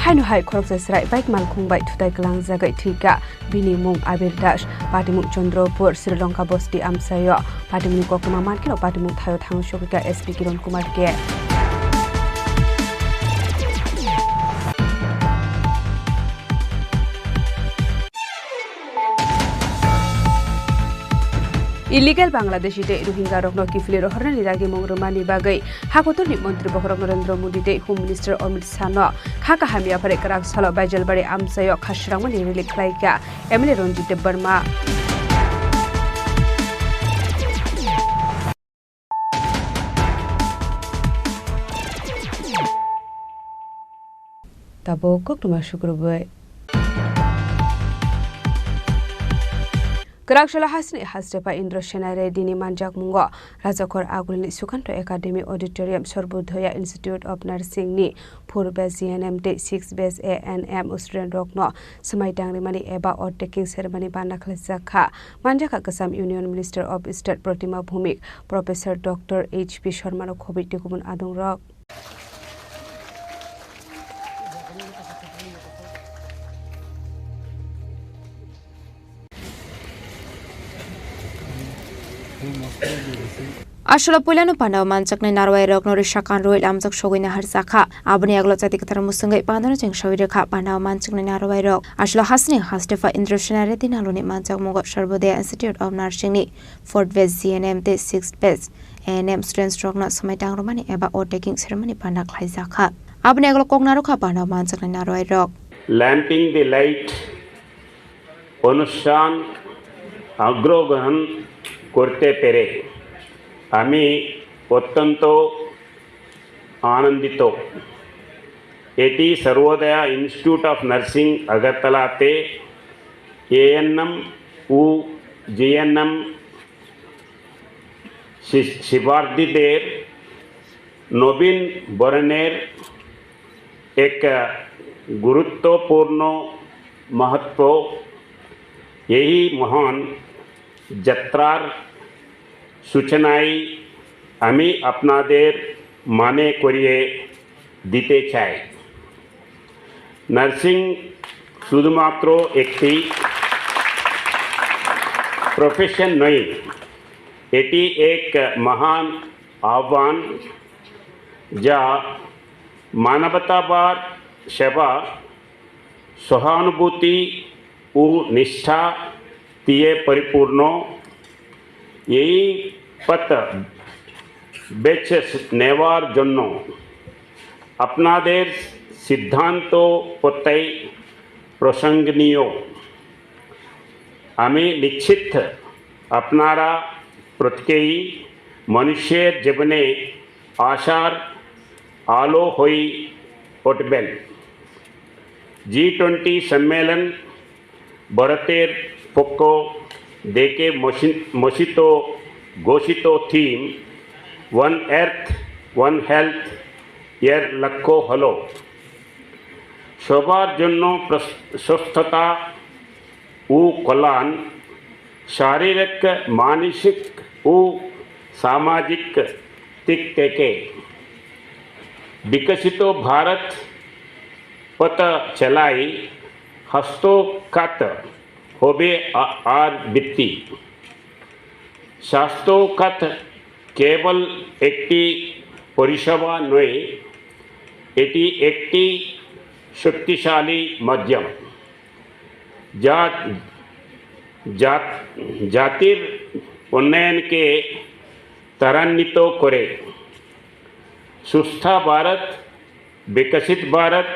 Haino hai khoroksa chwrai bike malkhung bai thutai kwlangjagwi thwika. Bini mung Abir Das, patimung Chandrapur, Sri Lanka bosti amchaio. Patimungni koktwma mankhe no patimung thaio thangwi sogwikha S P Kiran Kumar K. Illegal Bangladeshi tei Rohingya rokno kiphilwi rohornani dagimung rwmani bagwi hakotorni montri bokhorok Narendra Modi tei Home Minister Amit Shah no kha kaham yaphari kwrak salo Baijalbari amchaio kha srangmani rally khlaikha M L A Ranjit Debbarma. Tabuk koktwma sukrubwi. Kwrak salo hasini hastepa Indra Sena Reddy ni manjakmungo Rajakhor Agulini Sukanto Academy Auditorium Sorbodaya Institute of Nursing ni four batch G N M tei six batch A N M student rokno swmai tangrimani eba oath taking ceremony bana khwlaijakha. Manjakha Kwcham Union Minister of State Pratima Bhumik, Professor Doctor H P Sharma no khobwi tei kubun adongrok. Asolo puilano pandao manjaknai narwai rokno risa kanrwi lamjak sogwi naharjakha. Aboni aglo chati kwthar musungwi pandano cheng sogwi rwkha. Pandao manjaknai narwai rok asolo hasini hastepa Indra Sena Reddy Naluni manjakmungo Sarvodaya Institute of Nursing ni fourth batch G N M tei sixth batch A N M students rokno swmai tangrumani eba oath taking ceremony panda khlaijakha. Aboni aglo kok narwkha panda manjaknai narwai rok. Lamping the light, অনুষ্ঠান অংশগ্রহণ করতে পেরে আমি অত্যন্ত আনন্দিত। এটি সর্বোদয়া institute of nursing আগরতলাতে এএনএম ও জিএনএম শি-, শিক্ষার্থীদের নবীন বরণের এক গুরুত্বপূর্ণ মহত্ব। এই মহান যাত্রার সূচনায় আমি আপনাদের মনে করিয়ে দিতে চাই, নার্সিং শুধুমাত্র একটি প্রফেশন নয়, এটি এক মহান আহ্বান, যা মানবতাবাদ, সেবা, সহানুভূতি ও নিষ্ঠা দিয়ে পরিপূর্ণ। এই পথ বেছে নেওয়ার জন্য আপনাদের সিদ্ধান্ত প্রত্যয় প্রশংসনীয়। আমি নিশ্চিত আপনারা প্রত্যেকেই মানুষের জীবনে আশার আলো হয়ে উঠবেন। জি টোয়েন্টি সম্মেলন ভারতের পক্ষ থেকে মসি-, মসিত ঘোষিত থিম ওয়ান আর্থ ওয়ান হেলথ এর লক্ষ্য হল সবার জন্য প্রস-, সুস্থতা ও কল্যাণ, শারীরিক, মানসিক ও সামাজিক দিক থেকে বিকশিত ভারত পথ চলায় হস্তক্ষেপ হবে আ-, আর বৃত্তি। স্বাস্থ্য খাত কেবল একটি পরিষেবা নয়, এটি একটি শক্তিশালী মাধ্যম, যা জাত-, জাতির উন্নয়নকে ত্বরান্বিত করে। সুস্থ ভারত, বিকশিত ভারত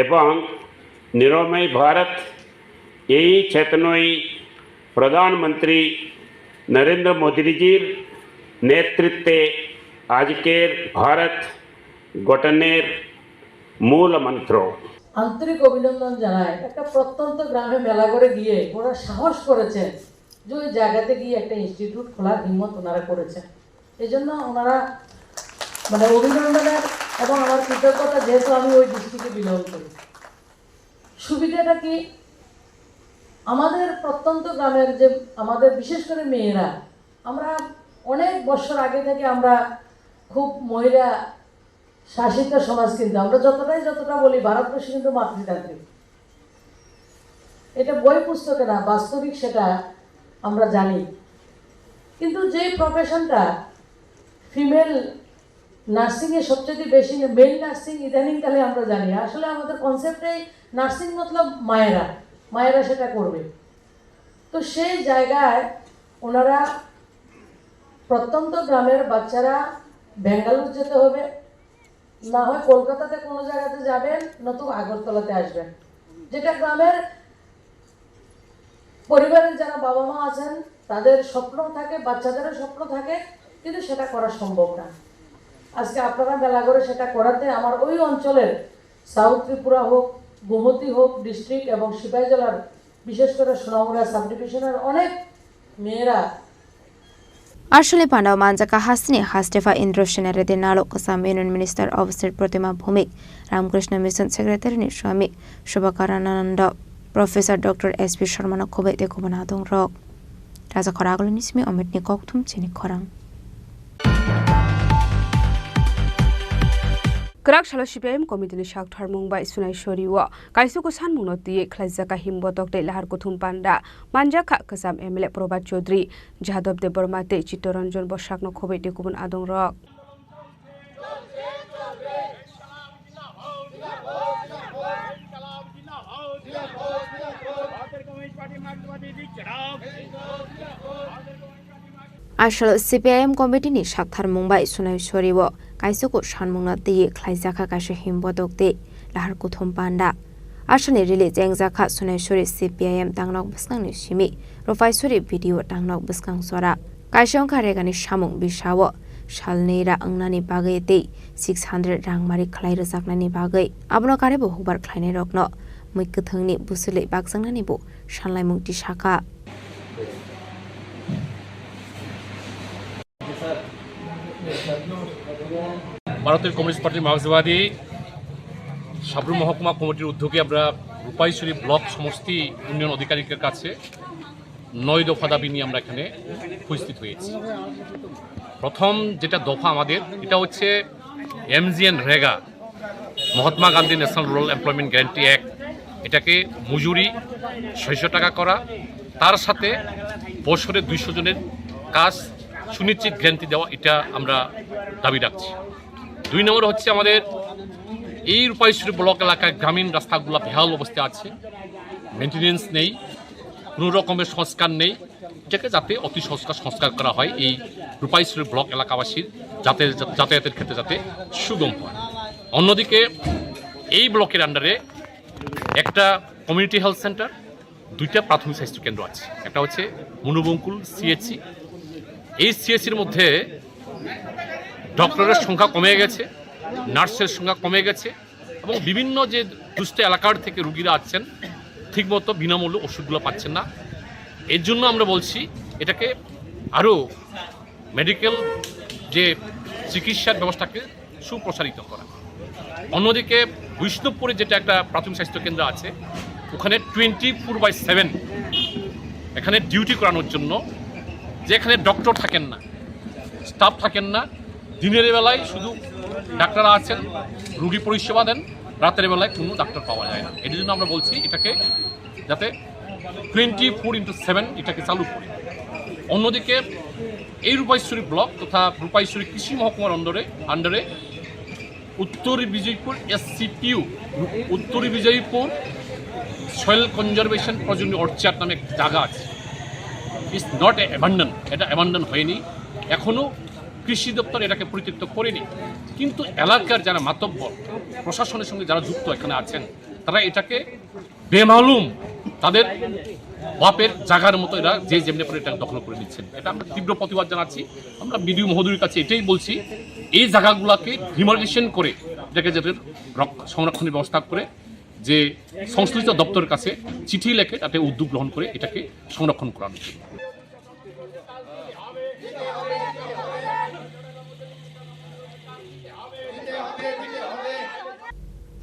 এবং নিরাময় ভারত, এই চেতনায় প্রধানমন্ত্রী নরেন্দ্র মোদীজির নেতৃত্বে আজকের ভারত গঠনের মূল মন্ত্র। আন্তরিক অভিনন্দন জানাই। একটা প্রত্যন্ত গ্রামে মেলা করে গিয়ে ওরা সাহস করেছেন যে ওই জায়গাতে গিয়ে একটা ইনস্টিটিউট খোলার হিম্মত ওনারা করেছেন। এই জন্য ওনারা, মানে, অভিনন্দনের এবং আমার কৃতজ্ঞতা, যেহেতু আমি ওই ডিস্ট্রিক্টে বিলং করি। সুবিধাটা কি, আমাদের প্রত্যন্ত গ্রামের যে, আমাদের বিশেষ করে মেয়েরা, আমরা অনেক বছর আগে থেকে আমরা খুব মহিলা শাসিত সমাজ, কিন্তু আমরা যতটাই যতটা বলি, ভারতবর্ষ কিন্তু মাতৃতান্ত্রিক। এটা বই পুস্তকে না, বাস্তবিক সেটা আমরা জানি। কিন্তু যে প্রফেশনটা ফিমেল নার্সিংয়ে সবচেয়ে বেশি, মেল নার্সিং ইদানিং কালে আমরা জানি, আসলে আমাদের কনসেপ্টটাই নার্সিং মতলব মায়েরা, মায়েরা সেটা করবে। তো সেই জায়গায় ওনারা প্রত্যন্ত গ্রামের বাচ্চারা ব্যাঙ্গালোর যেতে হবে, না হয় কলকাতাতে কোনো জায়গাতে যাবেন, নতুবা আগরতলাতে আসবেন, যেটা গ্রামের পরিবারের যারা বাবা মা আছেন, তাদের স্বপ্ন থাকে, বাচ্চাদেরও স্বপ্ন থাকে, কিন্তু সেটা করা সম্ভব না। আজকে আপনারা মেলা করে সেটা করাতে আমার ওই অঞ্চলের সাউথ ত্রিপুরা হোক, গোমতী হোক ডিস্ট্রিক্ট এবং সিপাহীজলার, বিশেষ করে সোনামুড়া সাব ডিভিশনের অনেক মেয়েরা Aswkni pandao manjakha hasteni Hastepha Indra Sena Reddy Nalok, Kwcham Union Minister Abhishek Pratima Bhowmik, Ramakrishna Mission Secretary ni Swami Subhakarananda, Professor Doctor S P Sharma no khobwi tei kubun adongrok. Rajakhor agulini simi Ometni kokthum chini khorang. Kwrak salo C P I M committee ni saktharmung bai Sunaisori o kaisuk sanmung no twiwi khlaijak kahim botok tei lahar kuthum panda manjakha Kwcham M L A Probhat Chaudhary, Jadab Debbarma tei Chittaranjan Bosakno khobwi tei kubun adongrok. Aswk C P I M committee ni saktharmung bai Sunaisori o kaisuk sanmung no twiwi khlaijakha kaisa him botok tei lahar kuthum panda. Aswkni rally chengjakha Sunaisori C P I M tangnok bwskangni simi Ruphaisori B D O tangnok bwskang jora. Kaisa wngkha regani samung bisa o salnwi ra wngnani bagwi tei six hundred rangmari khlai rwjaknani bagwi. Abono karwibo hukbar khlainairokno mwi kwthwngni bwswlwi bakjaknanibo sanlaimung tisakha. ভারতের communist party মার্ক্সবাদী সাবরুম মহকুমা কমিটির উদ্যোগে আমরা রূপাইছড়ি ব্লক সমষ্টি উন্নয়ন আধিকারিকের কাছে নয় দফা দাবি নিয়ে আমরা এখানে উপস্থিত হয়েছি। প্রথম যেটা দফা আমাদের, এটা হচ্ছে MGNREGA, Mahatma Gandhi national rural employment guarantee act, এটাকে মজুরি ছয়শো টাকা করা, তার সাথে বছরে দুইশো জনের কাজ সুনিশ্চিত গ্যারান্টি দেওয়া, এটা আমরা দাবি রাখছি। দুই নম্বর হচ্ছে আমাদের এই রূপাইছড়ি ব্লক এলাকায় গ্রামীণ রাস্তাগুলো বেহাল অবস্থা আছে, মেনটেনেন্স নেই, কোনো রকমের সংস্কার নেই। এটাকে যাতে অতি সংস্কার সংস্কার করা হয়, এই রূপাইছড়ি ব্লক এলাকাবাসীর যাতে যাতায়াতের ক্ষেত্রে যাতে সুগম হয়। অন্যদিকে এই ব্লকের আন্ডারে একটা কমিউনিটি হেলথ সেন্টার, দুইটা প্রাথমিক স্বাস্থ্য কেন্দ্র আছে, একটা হচ্ছে মনুবঙ্কুল সিএইচসি। এই সিএইচসির মধ্যে ডক্টরের সংখ্যা কমে গেছে, নার্সের সংখ্যা কমে গেছে, এবং বিভিন্ন যে দুস্থ এলাকার থেকে রুগীরা আসছেন, ঠিকমতো বিনামূল্যে ওষুধগুলো পাচ্ছেন না। এর জন্য আমরা বলছি এটাকে আরও মেডিকেল যে চিকিৎসার ব্যবস্থাকে সুপ্রসারিত করা। অন্যদিকে বিষ্ণুপুরে যেটা একটা প্রাথমিক স্বাস্থ্য কেন্দ্র আছে, ওখানে টোয়েন্টি ফোর বাই সেভেন এখানে ডিউটি করানোর জন্য, যেখানে ডক্টর থাকেন না, স্টাফ থাকেন না, দিনের বেলায় শুধু ডাক্তার আছেন, রুগী পরিষেবা দেন, রাতের বেলায় কোনো ডাক্তার পাওয়া যায় না। এর জন্য আমরা বলছি এটাকে যাতে টোয়েন্টি ফোর ইন্টু সেভেন এটাকে চালু করে। অন্যদিকে এই রূপাইছড়ি ব্লক তথা রূপাইছড়ি কৃষি মহকুমার আন্ডারে আন্ডারে উত্তর বিজয়পুর এসসিপিউ, উত্তর বিজয়পুর সয়েল কনজারভেশন প্রজন্ম অর্চার্ড নামে একটা জায়গা আছে। ইটস নট এ অ্যাবান্ডন, এটা অ্যাবান্ডন হয়নি, এখনও কৃষি দপ্তর এটাকে পরিত্যক্ত করেনি। কিন্তু এলাকার যারা মাতব্বর, প্রশাসনের সঙ্গে যারা যুক্ত এখানে আছেন, তারা এটাকে বেমালুম তাদের বাপের জায়গার মতো এরা যে যেমনি করে এটা দখল করে নিচ্ছেন। এটা আমরা তীব্র প্রতিবাদ জানাচ্ছি। আমরা বিডিও মহোদয়ের কাছে এটাই বলছি, এই জায়গাগুলোকে ডিমার্কেশন করে এটাকে যাতে রক-, সংরক্ষণের ব্যবস্থা করে যে সংশ্লিষ্ট দপ্তরের কাছে চিঠি লেখে তাতে উদ্যোগ গ্রহণ করে এটাকে সংরক্ষণ করানোর জন্য।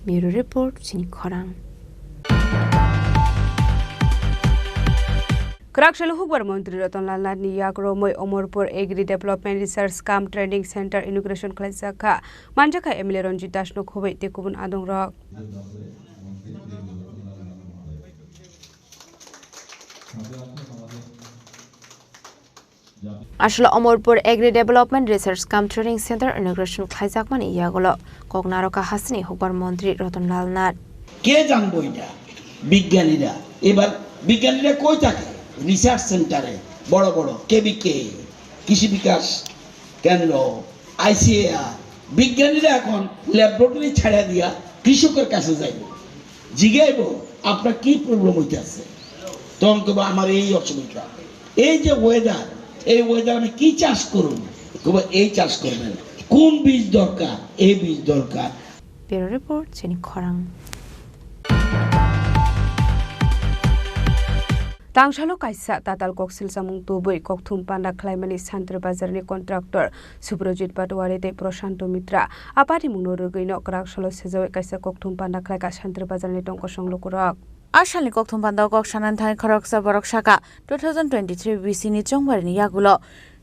Bureau Report, Chini Khorang. Kwrak salo hukbar montri Ratan Lal Nath ni yak romwi Omorpur Agri Development Research cum Training Center inauguration khlaijak kha. Manjakha M L A Ranjit Das no khobwi tei kubun adong rok. Aswk Omorpur Agri Development Research cum Training Center inauguration khlaijakmani yagulo kok narwkha hasteni hukbar montri Ratan Lal Nath. কে জানবো এটা? বিজ্ঞানীরা। এবার বিজ্ঞানীরা কই থাকে? রিসার্চ সেন্টারে, বড় বড় কেভিকে, কৃষি বিকাশ কেন্দ্র, আইসিএআর। বিজ্ঞানীরা এখন ল্যাবরেটরি ছাড়া দিয়া কৃষকের কাছে যাইব, জিগাইব, "আপনার কি প্রবলেম হইতেছে?" তখন কইব, "আমার এই অসুবিধা।" এই যে ওয়েদার, এই ওয়েদার আমি কি চাষ করুন? কইব, "এই চাষ করবেন।" কোন বীজ দরকার? এই বীজ দরকার। Bureau Report, Chini Khorang. Tangsalo kaisa tatal koksil chamung tubui kokthum panda khlaimani Santir Bazarni contractor Subrojit Patwari tei Prashanto Mitra. Apatni mungno rwgwino kwrak salo sejawi kaisa kokthum panda khlaikha Santir Bazarni tongkosong lukurok. A salni kokthum panda kok sanani thani khoroksa borok saka, two thousand twenty-three B C ni chongbarini yagulo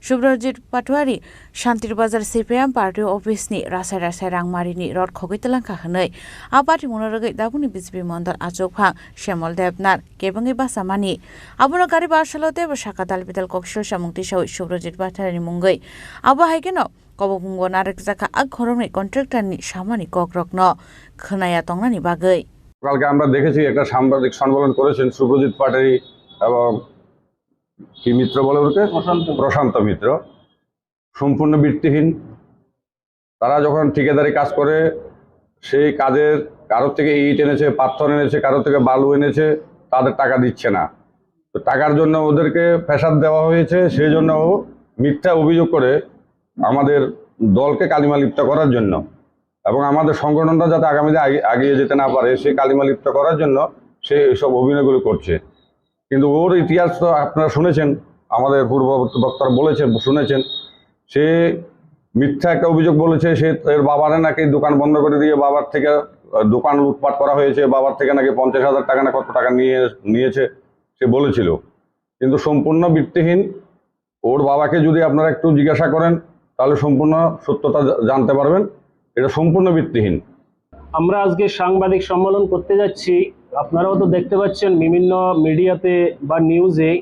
Subrojit Patwari Santir Bazar C P M party office ni rasai rasai rangmarini rot khogwi twlangkha hwnwi a party mungno rwgwi dabuni B J P mondol achukphang Shyamol Debnath kebengwi bachamani. Abono gari barsalo teibo saka dal bidal koksil samung tisawi Subrojit Patwari ni mungwi. Abo hai kheno kobokmungo narwkjakha a khoroknwi contractor ni samani kokrokno khwnaya tongnani bagwi. কালকে আমরা দেখেছি একটা সাংবাদিক সম্মেলন করেছেন সুব্রজিৎ পাটারি এবং কি মিত্র বলে ওকে? প্রশান্ত। প্রশান্ত মিত্র। সম্পূর্ণ ভিত্তিহীন। তারা যখন ঠিকাদারি কাজ করে, সেই কাজের কারোর থেকে ইট এনেছে, পাথর এনেছে, কারোর থেকে বালু এনেছে, তাদের টাকা দিচ্ছে না। তো টাকার জন্য ওদেরকে প্রেশার দেওয়া হয়েছে, সেই জন্য ও মিথ্যা অভিযোগ করে আমাদের দলকে কালিমা লিপ্ত করার জন্য এবং আমাদের সংগঠনটা যাতে আগামীতে আগি-, এগিয়ে যেতে না পারে, সেই কালিমা লিপ্ত করার জন্য সে এইসব অভিনয়গুলো করছে। কিন্তু ওর ইতিহাস তো আপনারা শুনেছেন, আমাদের পূর্ববর্তী বক্তারা বলেছেন, শুনেছেন। সে মিথ্যা একটা অভিযোগ বলেছে, সে এর বাবারে নাকি দোকান বন্ধ করে দিয়ে বাবার থেকে, আহ, দোকান লুটপাট করা হয়েছে, বাবার থেকে নাকি পঞ্চাশ হাজার টাকা না কত টাকা নিয়ে নিয়েছে, সে বলেছিল। কিন্তু সম্পূর্ণ ভিত্তিহীন। ওর বাবাকে যদি আপনারা একটু জিজ্ঞাসা করেন, তাহলে সম্পূর্ণ সত্যতা জা- জানতে পারবেন। এটা সম্পূর্ণ ভিত্তিহীন। আমরা আজকে সাংবাদিক সম্মেলন করতে যাচ্ছি। আপনারাও তো দেখতে পাচ্ছেন বিভিন্ন মিডিয়াতে বা নিউজে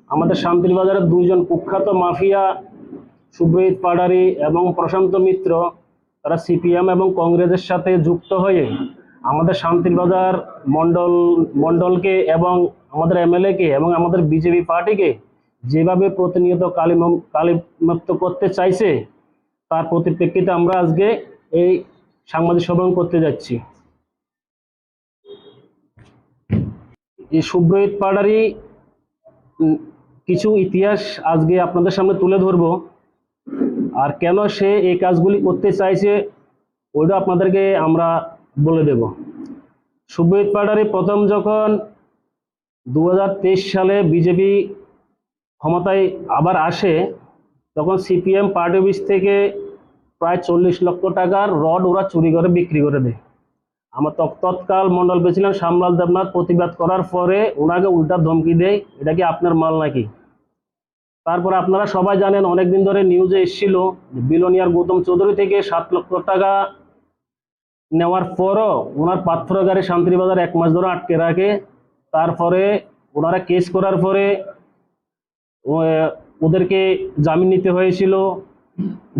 আমাদের শান্তির বাজারের দুইজন কুখ্যাত মাফিয়া সুব্রজিৎ পাড়ারি এবং প্রশান্ত মিত্র, তারা সিপিএম এবং কংগ্রেসের সাথে যুক্ত হয়ে আমাদের শান্তির বাজার মণ্ডল মণ্ডলকে এবং আমাদের এমএলএ কে এবং আমাদের বিজেপি পার্টিকে যেভাবে প্রতিনিয়ত কালিমম- কালিমালিপ্ত করতে চাইছে, তার পরিপ্রেক্ষিতে আমরা আজকে এই সাংবাদিক সম্মেলন করতে যাচ্ছি। এই সুব্রজিৎ পাড়ারি, উম, কিছু ইতিহাস আজকে আপনাদের সামনে তুলে ধরবো, আর কেন সে এই কাজগুলি করতে চাইছে ওইটা আপনাদেরকে আমরা বলে দেব। সুব্রজিৎ পাড়ারি প্রথম যখন দু হাজার তেইশ সালে বিজেপি ক্ষমতায় আবার আসে, তখন সিপিএম পার্টি অফিস থেকে প্রায় চল্লিশ লক্ষ টাকার রড ওরা চুরি করে বিক্রি করে দেয়। আমার তৎ- তৎকাল মণ্ডল প্রেসিডেন্ট শ্যামলাল দেবনাথ প্রতিবাদ করার পরে ওনাকে উল্টা ধমকি দেয়, "এটা কি আপনার মাল নাকি?" তারপরে আপনারা সবাই জানেন, অনেকদিন ধরে নিউজে এসেছিল যে বিলোনিয়ার গৌতম চৌধুরী থেকে সাত লক্ষ টাকা নেওয়ার পরও ওনার পাথর গাড়ি শান্তির বাজার এক মাস ধরে আটকে রাখে। তারপরে ওনারা কেস করার পরে ও-, ওদেরকে জামিন নিতে হয়েছিল,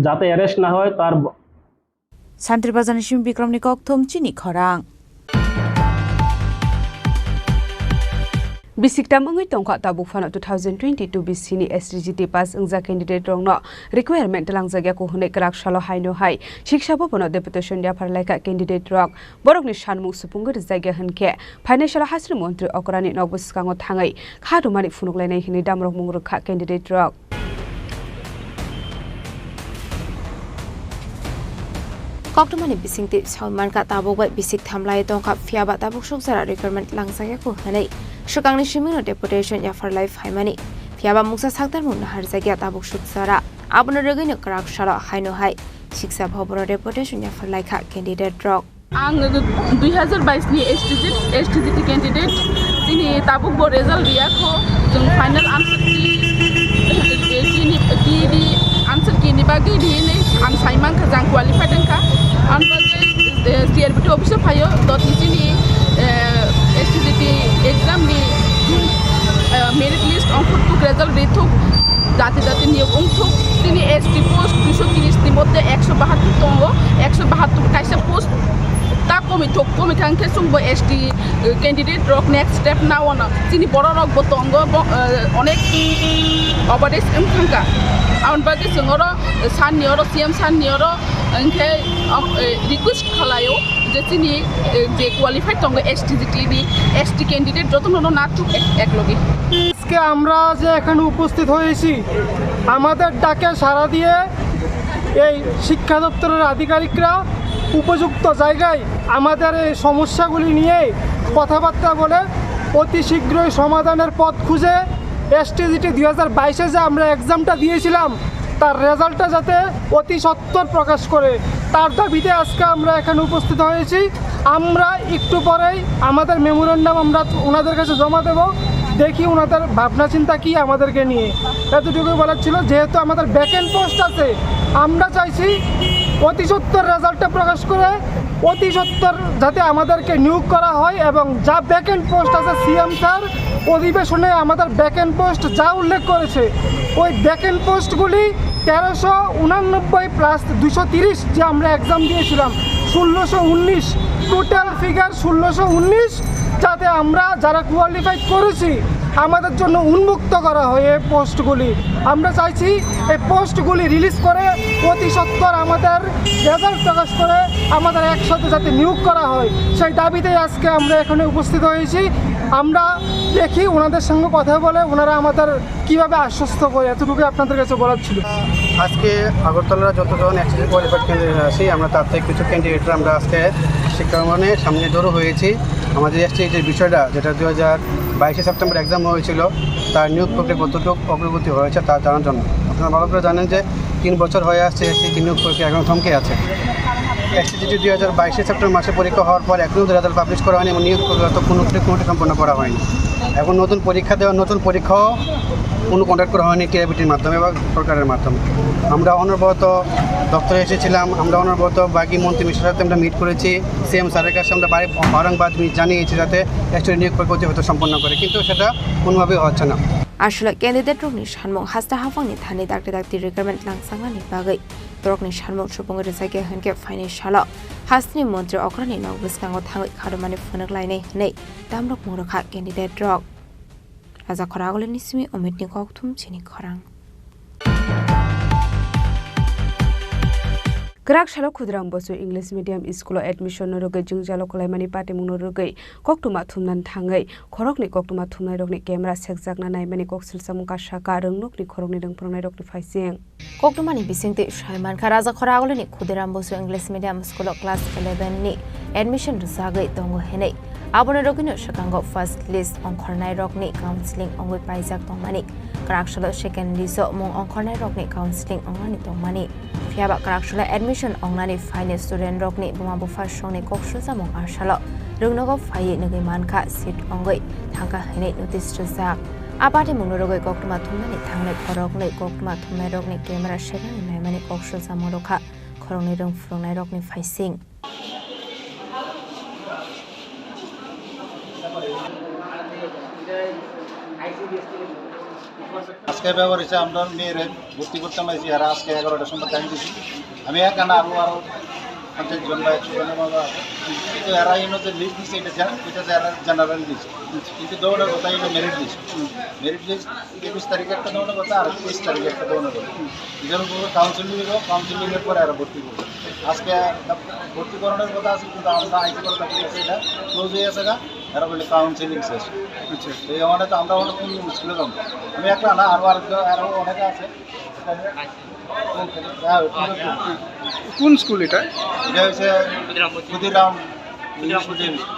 যাতে অ্যারেস্ট না হয়। তার Santri Bazar ni simi Bikram ni kokthum chini khorang. Bisik tam wngwi tongkha tabuk phano two thousand twenty-two bisini S T G T pass wngjak candidate rokno requirement twlangjakya ko hwnwi kwrak salo haino hai siksa bhabono deputation yaphar laikha candidate rok. Borokni sanmung supungwi rwjakya hwnkhe phainai salo hasri montri okrani nokbo swkango thangwi kha rwmani phunuk lainai hwnwi damrok mung rwkha candidate rok. Koktwmani bisingtwi sawi mankha, tabuk bai bisik thamlai tongkha, phiyaba tabuk sukjara requirement langjakya kho hwnwi swkangni simingno deputation yaphar lai phaimani, phiyaba mungsa saktarmung naharjakya tabuk sukjara, abono rwgwino kwrak salo haino hai siksa bhabono deputation yaphar laikha candidate rok. Ang dui hazar bais ni S T G, S T G T candidate, chini tabuk bo result riya kho, chwng final answer key, chini, key di, answer key ni bagwi di hinwi ang sai mankha, jang qualified wngkha. Ang bagwi, eh, C R B T office o phaio, dotni chini, eh, S T G T exam ni, eh, merit list ongkhorthuk, result rithuk, jati jati niyok wngthuk, chini S T post duiso tris ni moddhe ekso bahattur tongo, ekso bahattur kaisa post ta komi thok, komi thang khe chwngbo S T, eh, candidate rok next step nao no. Chini borok rok bo tongo, bo, eh, onek advertise wng thangkha. Aboni bagwi chwng oro, eh, sir ni oro, C M sir ni oro, hwnkhe, ok, eh, request khwlaio je chini, eh, je qualified tongo S T G T ni, S T candidate jotono no nathuk ek, ek loge. আজকে আমরা যে এখানে উপস্থিত হয়েছি, আমাদের ডাকে সাড়া দিয়ে এই শিক্ষা দপ্তরের আধিকারিকরা উপযুক্ত জায়গায় আমাদের এই সমস্যাগুলি নিয়ে কথাবার্তা বলে অতি শীঘ্রই সমাধানের পথ খুঁজে এসটিজিটি দুই হাজার বাইশে যে আমরা এক্সামটা দিয়েছিলাম, তার রেজাল্টটা যাতে অতি সত্বর প্রকাশ করে, তার দাবিতে আজকে আমরা এখানে উপস্থিত হয়েছি। আমরা একটু পরেই আমাদের মেমোরান্ডাম আমরা ওনাদের কাছে জমা দেব, দেখি ওনাদের ভাবনা চিন্তা কি আমাদেরকে নিয়ে। এতটুকুই বলার ছিল, যেহেতু আমাদের ভ্যাকেন্ট পোস্ট আছে, আমরা চাইছি অতি সত্বর রেজাল্টটা প্রকাশ করে অতি সত্বর যাতে আমাদেরকে নিয়োগ করা হয় এবং যা ভ্যাকেন্ট পোস্ট আছে, সিএম স্যার অধিবেশনে আমাদের ভ্যাকেন্ট পোস্ট যা উল্লেখ করেছে, ওই ভ্যাকেন্ট পোস্টগুলি তেরোশো উনানব্বই প্লাস দুশো তিরিশ যে আমরা এক্সাম দিয়েছিলাম, ষোলোশো উনিশ, টোটাল ফিগার ষোলোশো উনিশ, যাতে আমরা যারা কোয়ালিফাই করেছি আমাদের জন্য উন্মুক্ত করা হয় এই পোস্টগুলি। আমরা চাইছি এই পোস্টগুলি রিলিজ করে অতি সত্বর আমাদের রেজাল্ট প্রকাশ করে আমাদের একসাথে যাতে নিয়োগ করা হয়, সেই দাবিতেই আজকে আমরা এখানে উপস্থিত হয়েছি। আমরা দেখি ওনাদের সঙ্গে কথা বলে ওনারা আমাদের কিভাবে আশ্বস্ত করে, এতটুকুই আপনাদের কাছে বলার ছিল। আজকে আগরতলার যতজন এসটিজি কোয়ালিফাইড ক্যান্ডিডেট আছি, আমরা তার থেকে কিছু ক্যান্ডিডেট আমরা আজকে শিক্ষা ভবনের সামনে জড়ো হয়েছি। আমাদের এসটিজি যে বিষয়টা, যেটা দুই হাজার বাইশে সেপ্টেম্বর এক্সাম হয়েছিল, তার নিয়োগ প্রক্রিয়া কতটুকু অগ্রগতি হয়েছে তা জানার জন্য। আপনারা ভালো করে জানেন যে তিন বছর হয়ে আসছে এসএসসি নিয়োগ পরীক্ষা এখনো থমকে আছে। এসএসসি দুই হাজার বাইশে সেপ্টেম্বর মাসে পরীক্ষা হওয়ার পর এখনো রেজাল্ট পাবলিশ করা হয়নি এবং নিয়োগ পরীক্ষা তো কোনো কোনোটি সম্পন্ন করা হয়নি। এখন নতুন পরীক্ষা দেওয়া, নতুন পরীক্ষাও কোনো কন্ডাক্ট করা হয়নি টিআইবিটির মাধ্যমে বা সরকারের মাধ্যমে। আমরা অনবরত দপ্তরে এসেছিলাম, আমরা অনবরত বাকি মন্ত্রী মিনিস্টার সাথে আমরা মিট করেছি, সিএম স্যারের কাছে আমরা বারে-, বারংবার জানিয়েছি যাতে এসএসসি নিয়োগ পরীক্ষা অতি দ্রুত সম্পন্ন করে, কিন্তু সেটা কোনোভাবেই হচ্ছে না। Aswk candidate rokni sanmung haste haphangni thani dakti dakti recruitment langchaknani bagwi borokni sanmung supungwi rwjakya hwnkhe phainai salo hasteni montri okrani nok bwskango thangwi kharwmani phunuk lainai hwnwi tamrok mung rwkha candidate rok. Raja Khoragulini simi Omitni kokthum chini khorang. Kwrak salo Khudiram Bosu English Medium School o admission no rwgwi jwngjalo kwlaimani patimung no rwgwi koktwma thumnani thangwi khoroknwi koktwma thumnairokni camera sekjakna naimani kok silsamung kasa ka rwngnokni khoroknwi rwngphwrwngnairokni phaising. Koktwmani bisingtwi sai mankha, Raja Khoragulini Khudiram Bosu English Medium School o class eleven ni admission rwjagwi tongo hinwi. Aboni rwgwino swkango first list ongkhornairokni counselling ongwi paijak tongmani, kwrak salo second list o mung ongkhornairokni counselling wngnani tongmani. Phiyaba kwrak salo admission wngnani phainai student rokni buma bupha songni kok sujamung asalo rwngnogo phaiwi nugwi mankha, seat ongwi thangkha hinwi notice rwjak. A patimungno rwgwi koktwma thumnani thangnai khoroknwi koktwma thumnairokni camera seknani naimani kok sujamung rwkha khoroknwi rwngphwrwngnairokni phaising. আজকে ব্যবহার হয়েছে, আমরা মেয়েরে ভর্তি করতাম আইছি, এরা আজকে এগারোটার সময় টাইম দিছি। আমি একা না, আরো, আরো পঞ্চাশ জন বা একশো জনের মতো আছে। কিন্তু এরা এই মধ্যে লিস্ট দিছে, এটা জেন-, এটা জেনারেল লিস্ট। কিন্তু দৌড়ের কথা, এটা মেরিট লিস্ট। মেরিট লিস্ট একুশ তারিখে একটা দৌড়ের কথা, আর তেইশ তারিখে একটা দৌড়ের কথা। এদের উপরে কাউন্সেলিং হইব, কাউন্সেলিং এর পরে এরা ভর্তি করবে। আজকে ভর্তি করানোর কথা আছে, কিন্তু আমরা আইসি করে তাকে গেছে, এটা ক্লোজ হয়ে গেছে গা। এরা বলে কাউন্সেলিং শেষ। আচ্ছা। তো এই অনেক, আমরা অনেক স্কুলে যাবো। আমি একটা না, আরো, আরো, আরো অনেকে আছে। হ্যাঁ, ওখানে তো কোন স্কুল এটা? এটা হচ্ছে ক্ষুদিরাম ইংলিশ মিডিয়াম স্কুল।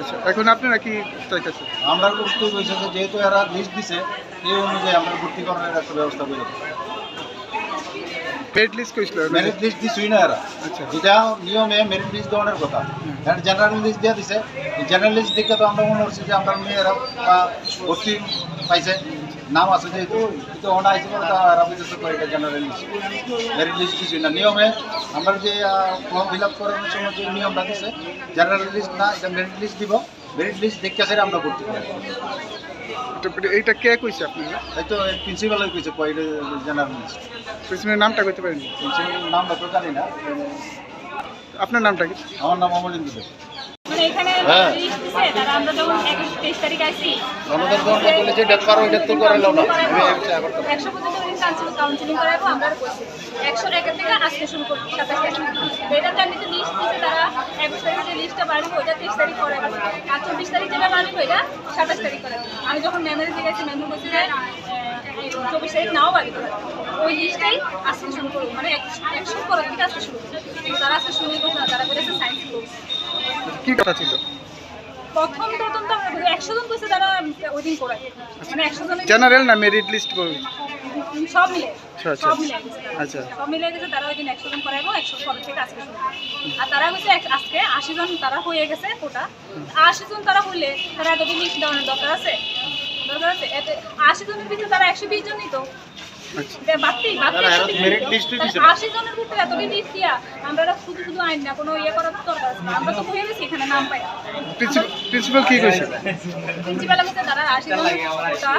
আচ্ছা, এখন আপনারা কি চাইতেছেন? আমরা করতে বলছে যে যেহেতু এরা লিস্ট দিছে, এই অনুযায়ী আমরা ভর্তি করার একটা ব্যবস্থা করে দেবো। মেরিট লিস্ট কইছিল না? মেরিট লিস্ট দিছই না এরা। আচ্ছা। যেটা নিয়মে মেরিট লিস্ট দেওয়ার কথা। হুম। এরা জেনারেল লিস্ট দিয়ে দিছে। জেনারেল লিস্ট দেখে তো আমরা মনে করছি যে আমরা মেয়েরা, আহ, ভর্তি পাইছে, নাম আছে যেহেতু, কিন্তু ওনা আইসি করে তা এরা বুঝেছে তো এটা জেনারেল লিস্ট। মেরিট লিস্ট দিছই না। নিয়মে আমরা যে, আহ, ফর্ম ফিল আপ করানোর সময় যে নিয়মটা দিছে, জেনারেল লিস্ট না, এটা মেরিট লিস্ট দিব। মেরিট লিস্ট দেখে স্যার আমরা ভর্তি করি। এটা, এটা কে কইছে আপনারা? এই তো প্রিন্সিপাল কইছে, কয় এটা জেনারেল লিস্ট। প্রিন্সিপালের নামটা কইতে পারেন? প্রিন্সিপালের নামটা তো জানি না। আপনার নামটা কি? আমার নাম অমলেন্দু দে। মানে এখানে হ্যাঁ। লিস্ট দিছে, তারা আমরা যখন একুশ, তেইশ তারিখ আইছি, আমাদের তো আমরা বলেছি, এটা পারো, এটা তো করে নাও না। আমি এই বিষয়ে আবার একশো পর্যন্ত কাউন্সেলিং, কাউন্সেলিং করাবো, আমরা আর কইছি। একশো একের থেকে আজকে শুরু করবো, সাতাশ তারিখ। তো এটা তো এমনিতে লিস্ট দিছে, তারা একুশ তারিখ যে লিস্টটা বার হইবো, ওইটা তেইশ তারিখ করাবো। আর চব্বিশ তারিখ যেটা বার হইবো, ওইটা সাতাশ তারিখ করাবো। আমি যখন ম্যামের জিজ্ঞাসা, ম্যাম বলছে যে, আহ, এই চব্বিশ তারিখ নাও বার করে। ওই লিস্টটাই আজকে শুরু করবো, মানে এক-, একশো পরের থেকে আজকে শুরু করবো। তারা আজকে শুরু করবো না, তারা বলেছে সায়েন্স করবো। কি কথা ছিল? প্রথম, প্রথম তো আমরা বলি, একশো জন কইছে তারা ওই দিন করায়। মানে একশো জন জেনারেল না মেরিট লিস্ট বল? সব মিলে। আচ্ছা, আচ্ছা। সব মিলে গেছে তারা। আচ্ছা। সব মিলে গেছে, তারা ওই দিন একশো জন করাইবো, একশো পরের থেকে আজকে শুরু। আর তারা হচ্ছে এক-, আজকে আশি জন তারা হয়ে গেছে কোটা। আশি জন তারা হইলে তারা এতদিন লিস্ট দেওয়ানোর দরকার আছে? দরকার আছে? এতে আশি জনের ভিতরে তারা একশো বিশ জন নিত। আচ্ছা। এটা বাড়তি, বাড়তি তারা একশো বিশ জন মেরিট নিত। লিস্টে তাহলে দিছে না। আশি জনের ভিতরে এতদিন লিস্ট দিয়া আমরা শুধু শুধু আইন না, কোনো ইয়ে করার দরকার আছে না। আমরা তো হয়ে গেছি এখানে নাম পাই। প্রিন্সিপাল, প্রিন্সিপাল কি কইছে? প্রিন্সিপাল আমাকে তারা আশি জন কোটা।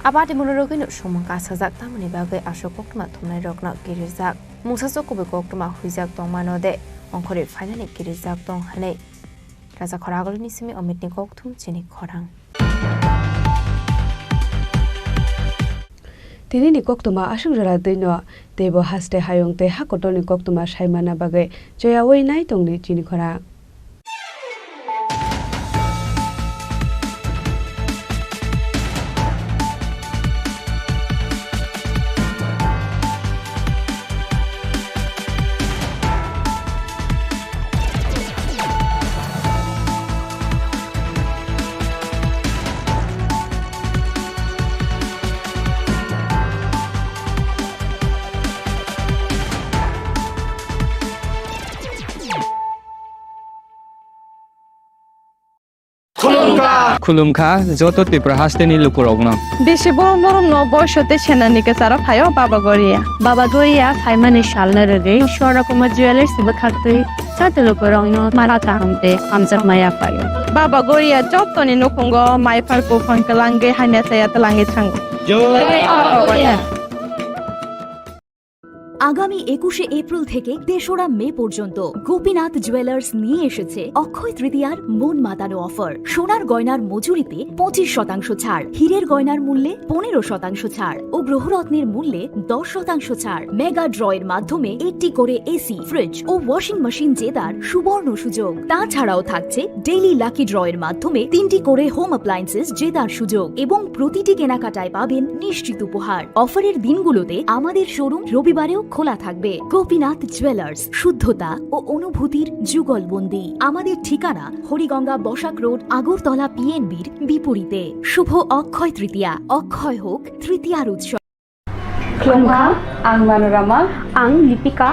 Abati munorogino sumung kasajak tamoni bagwi aswk koktwma thumnairokno kirijak. Mungsa sok kubui koktwma huijak tongmano de ongkhorwi phainani kirijak tong hwnwi. Raja Khoragulini simi Omitni kokthum chini khorang. Tinini koktwma aswk jora twino teibo haste hayung tei ha kotorni koktwma saimana bagwi choyaui nai tongdi chini khorang. Khulumkha joto Tripura hasteni lukurokno. Bisi borom borom no boiso tei senani kwcharo phaio Baba Goria. Baba Goria phaimani salno rwgwi Swarna Kumar Jewellers bwkhaktwi joto lukurokno mara kaham tei hamjakma yaphaio. Baba Goria jotoni nukhungo maiphar buphang kwlangwi hamya saya twlangwi thango. আগামী একুশে এপ্রিল থেকে তেসরা মে পর্যন্ত গোপীনাথ জুয়েলার্স নিয়ে এসেছে অক্ষয় তৃতীয়ার মন মাতানো অফার। সোনার গয়নার মজুরিতে পঁচিশ শতাংশ ছাড়, হীরের গয়নার মূল্যে পনেরো শতাংশ ছাড় ও গ্রহরত্নের মূল্যে দশ শতাংশ ছাড়। মেগা ড্রয়ের মাধ্যমে একটি করে এসি, ফ্রিজ ও ওয়াশিং মেশিন জেতার সুবর্ণ সুযোগ। তাছাড়াও থাকছে ডেইলি লাকি ড্রয়ের মাধ্যমে তিনটি করে হোম অ্যাপ্লায়েন্সেস জেতার সুযোগ এবং প্রতিটি কেনাকাটায় পাবেন নিশ্চিত উপহার। অফারের দিনগুলোতে আমাদের শোরুম রবিবারেও খোলা থাকবে। গোপীনাথ জুয়েলার্স, শুদ্ধতা ও অনুভূতির যুগলবন্দি। আমাদের ঠিকানা হরিগঙ্গা বসাক রোড, আগরতলা পিএনবির বিপরীতে। শুভ অক্ষয় তৃতীয়া, অক্ষয় হোক তৃতীয়ার উৎসব। Khulumkha, ang Manorama. Ang Lipika.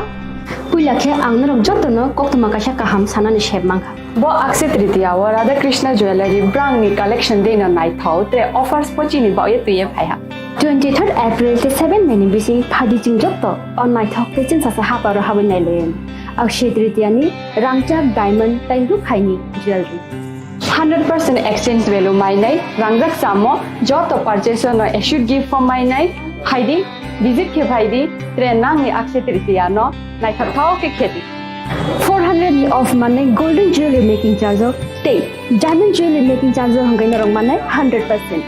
Puila khe ang norok jotono koktwma kaisa kaham sanani sep mankha. Bo Akshaya Tritiya o Radha Krishna Jewellery brangni collection dino naithok tre offers pochini baoye twiye phaiha. Twenty third April tei seven May ni bising phaidi chwng joto o naithok tei chwngsasa haparo habwi nailaiwi. Akshaya Tritiya ni rangchak diamond tei rukhaini jewellery. Hundred percent exchange value mainai, rangjak samo joto purchase no assured gift form mainai, phaidi, visit khe phaidi, tre nangni Akshaya Tritiya no naithok thao khe khedi. Four hundred ni off manai golden jewelry making charge o tei diamond jewelry making charge o hwnkhai norok manai hundred percent.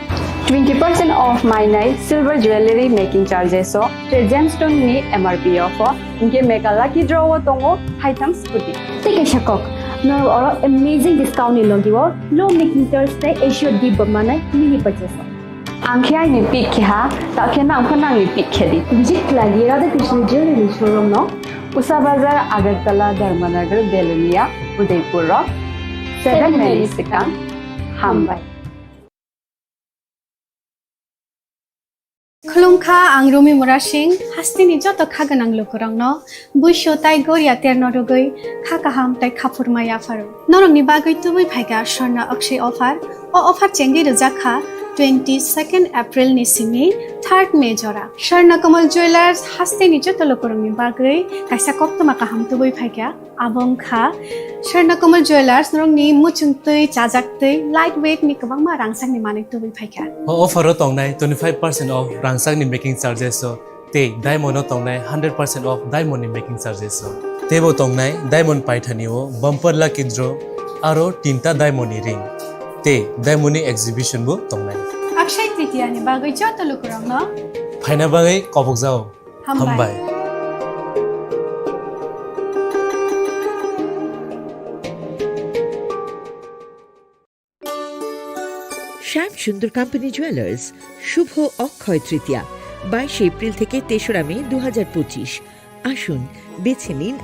Twenty percent off mainai silver jewelry making charges o tre gemstone ni M R P off o. Hinkhe mega lucky draw o tongo haitham scooty. Tei kaisa kok, norok oro amazing discount ni logi o low making charge tei assured gift bo manai mini purchase o. Ang khe aini pick khe ha, ta khe nang pho nangni pick khe di. Visit khlai di Radha Krishna Jewelry showroom no. Usa Bazar, Agartala, Dharmanagar, Belonia, Udaipur rok. Seven May ni swkang. Hambai. Khulumkha, ang Rumi Murasing, hasteni joto kha gwnang lukurokno buisu tai goria terno rwgwi kha kaham tai khaphurma yapharo. Norokni bagwi tubui phaikha Swarna Akshay offer. O offer chengwi rwjak kha twenty second April ni simi third May jora. Swarna Kamal Jewellers hasteni joto lukurokni bagwi kaisa koktwma kaham tubui phaikha. Abo wngkha Swarna Kamal Jewellers, norokni muchungtwi, chajaktwi, light weight ni kwbangma rangchakni manwi tubui phaikha. O offer o tongnai twenty five percent off rangchakni making charges o tei diamond o tongnai hundred percent off diamond ni making charges o. Teibo tongnai diamond paithani o bumper lucky draw aro tinta diamond ni ring tei diamond ni exhibition bo tongnai. Akshaya Tritiya ni bagwi joto lukurokno phaina bagwi kobokjao. Hambai. Hambai. Shyam Sundar Company Jewelers, শুভ অক্ষয় তৃতীয়া, বাইশে এপ্রিল থেকে তেসরা মে দু হাজার পঁচিশ। আসুন, বেছে নিন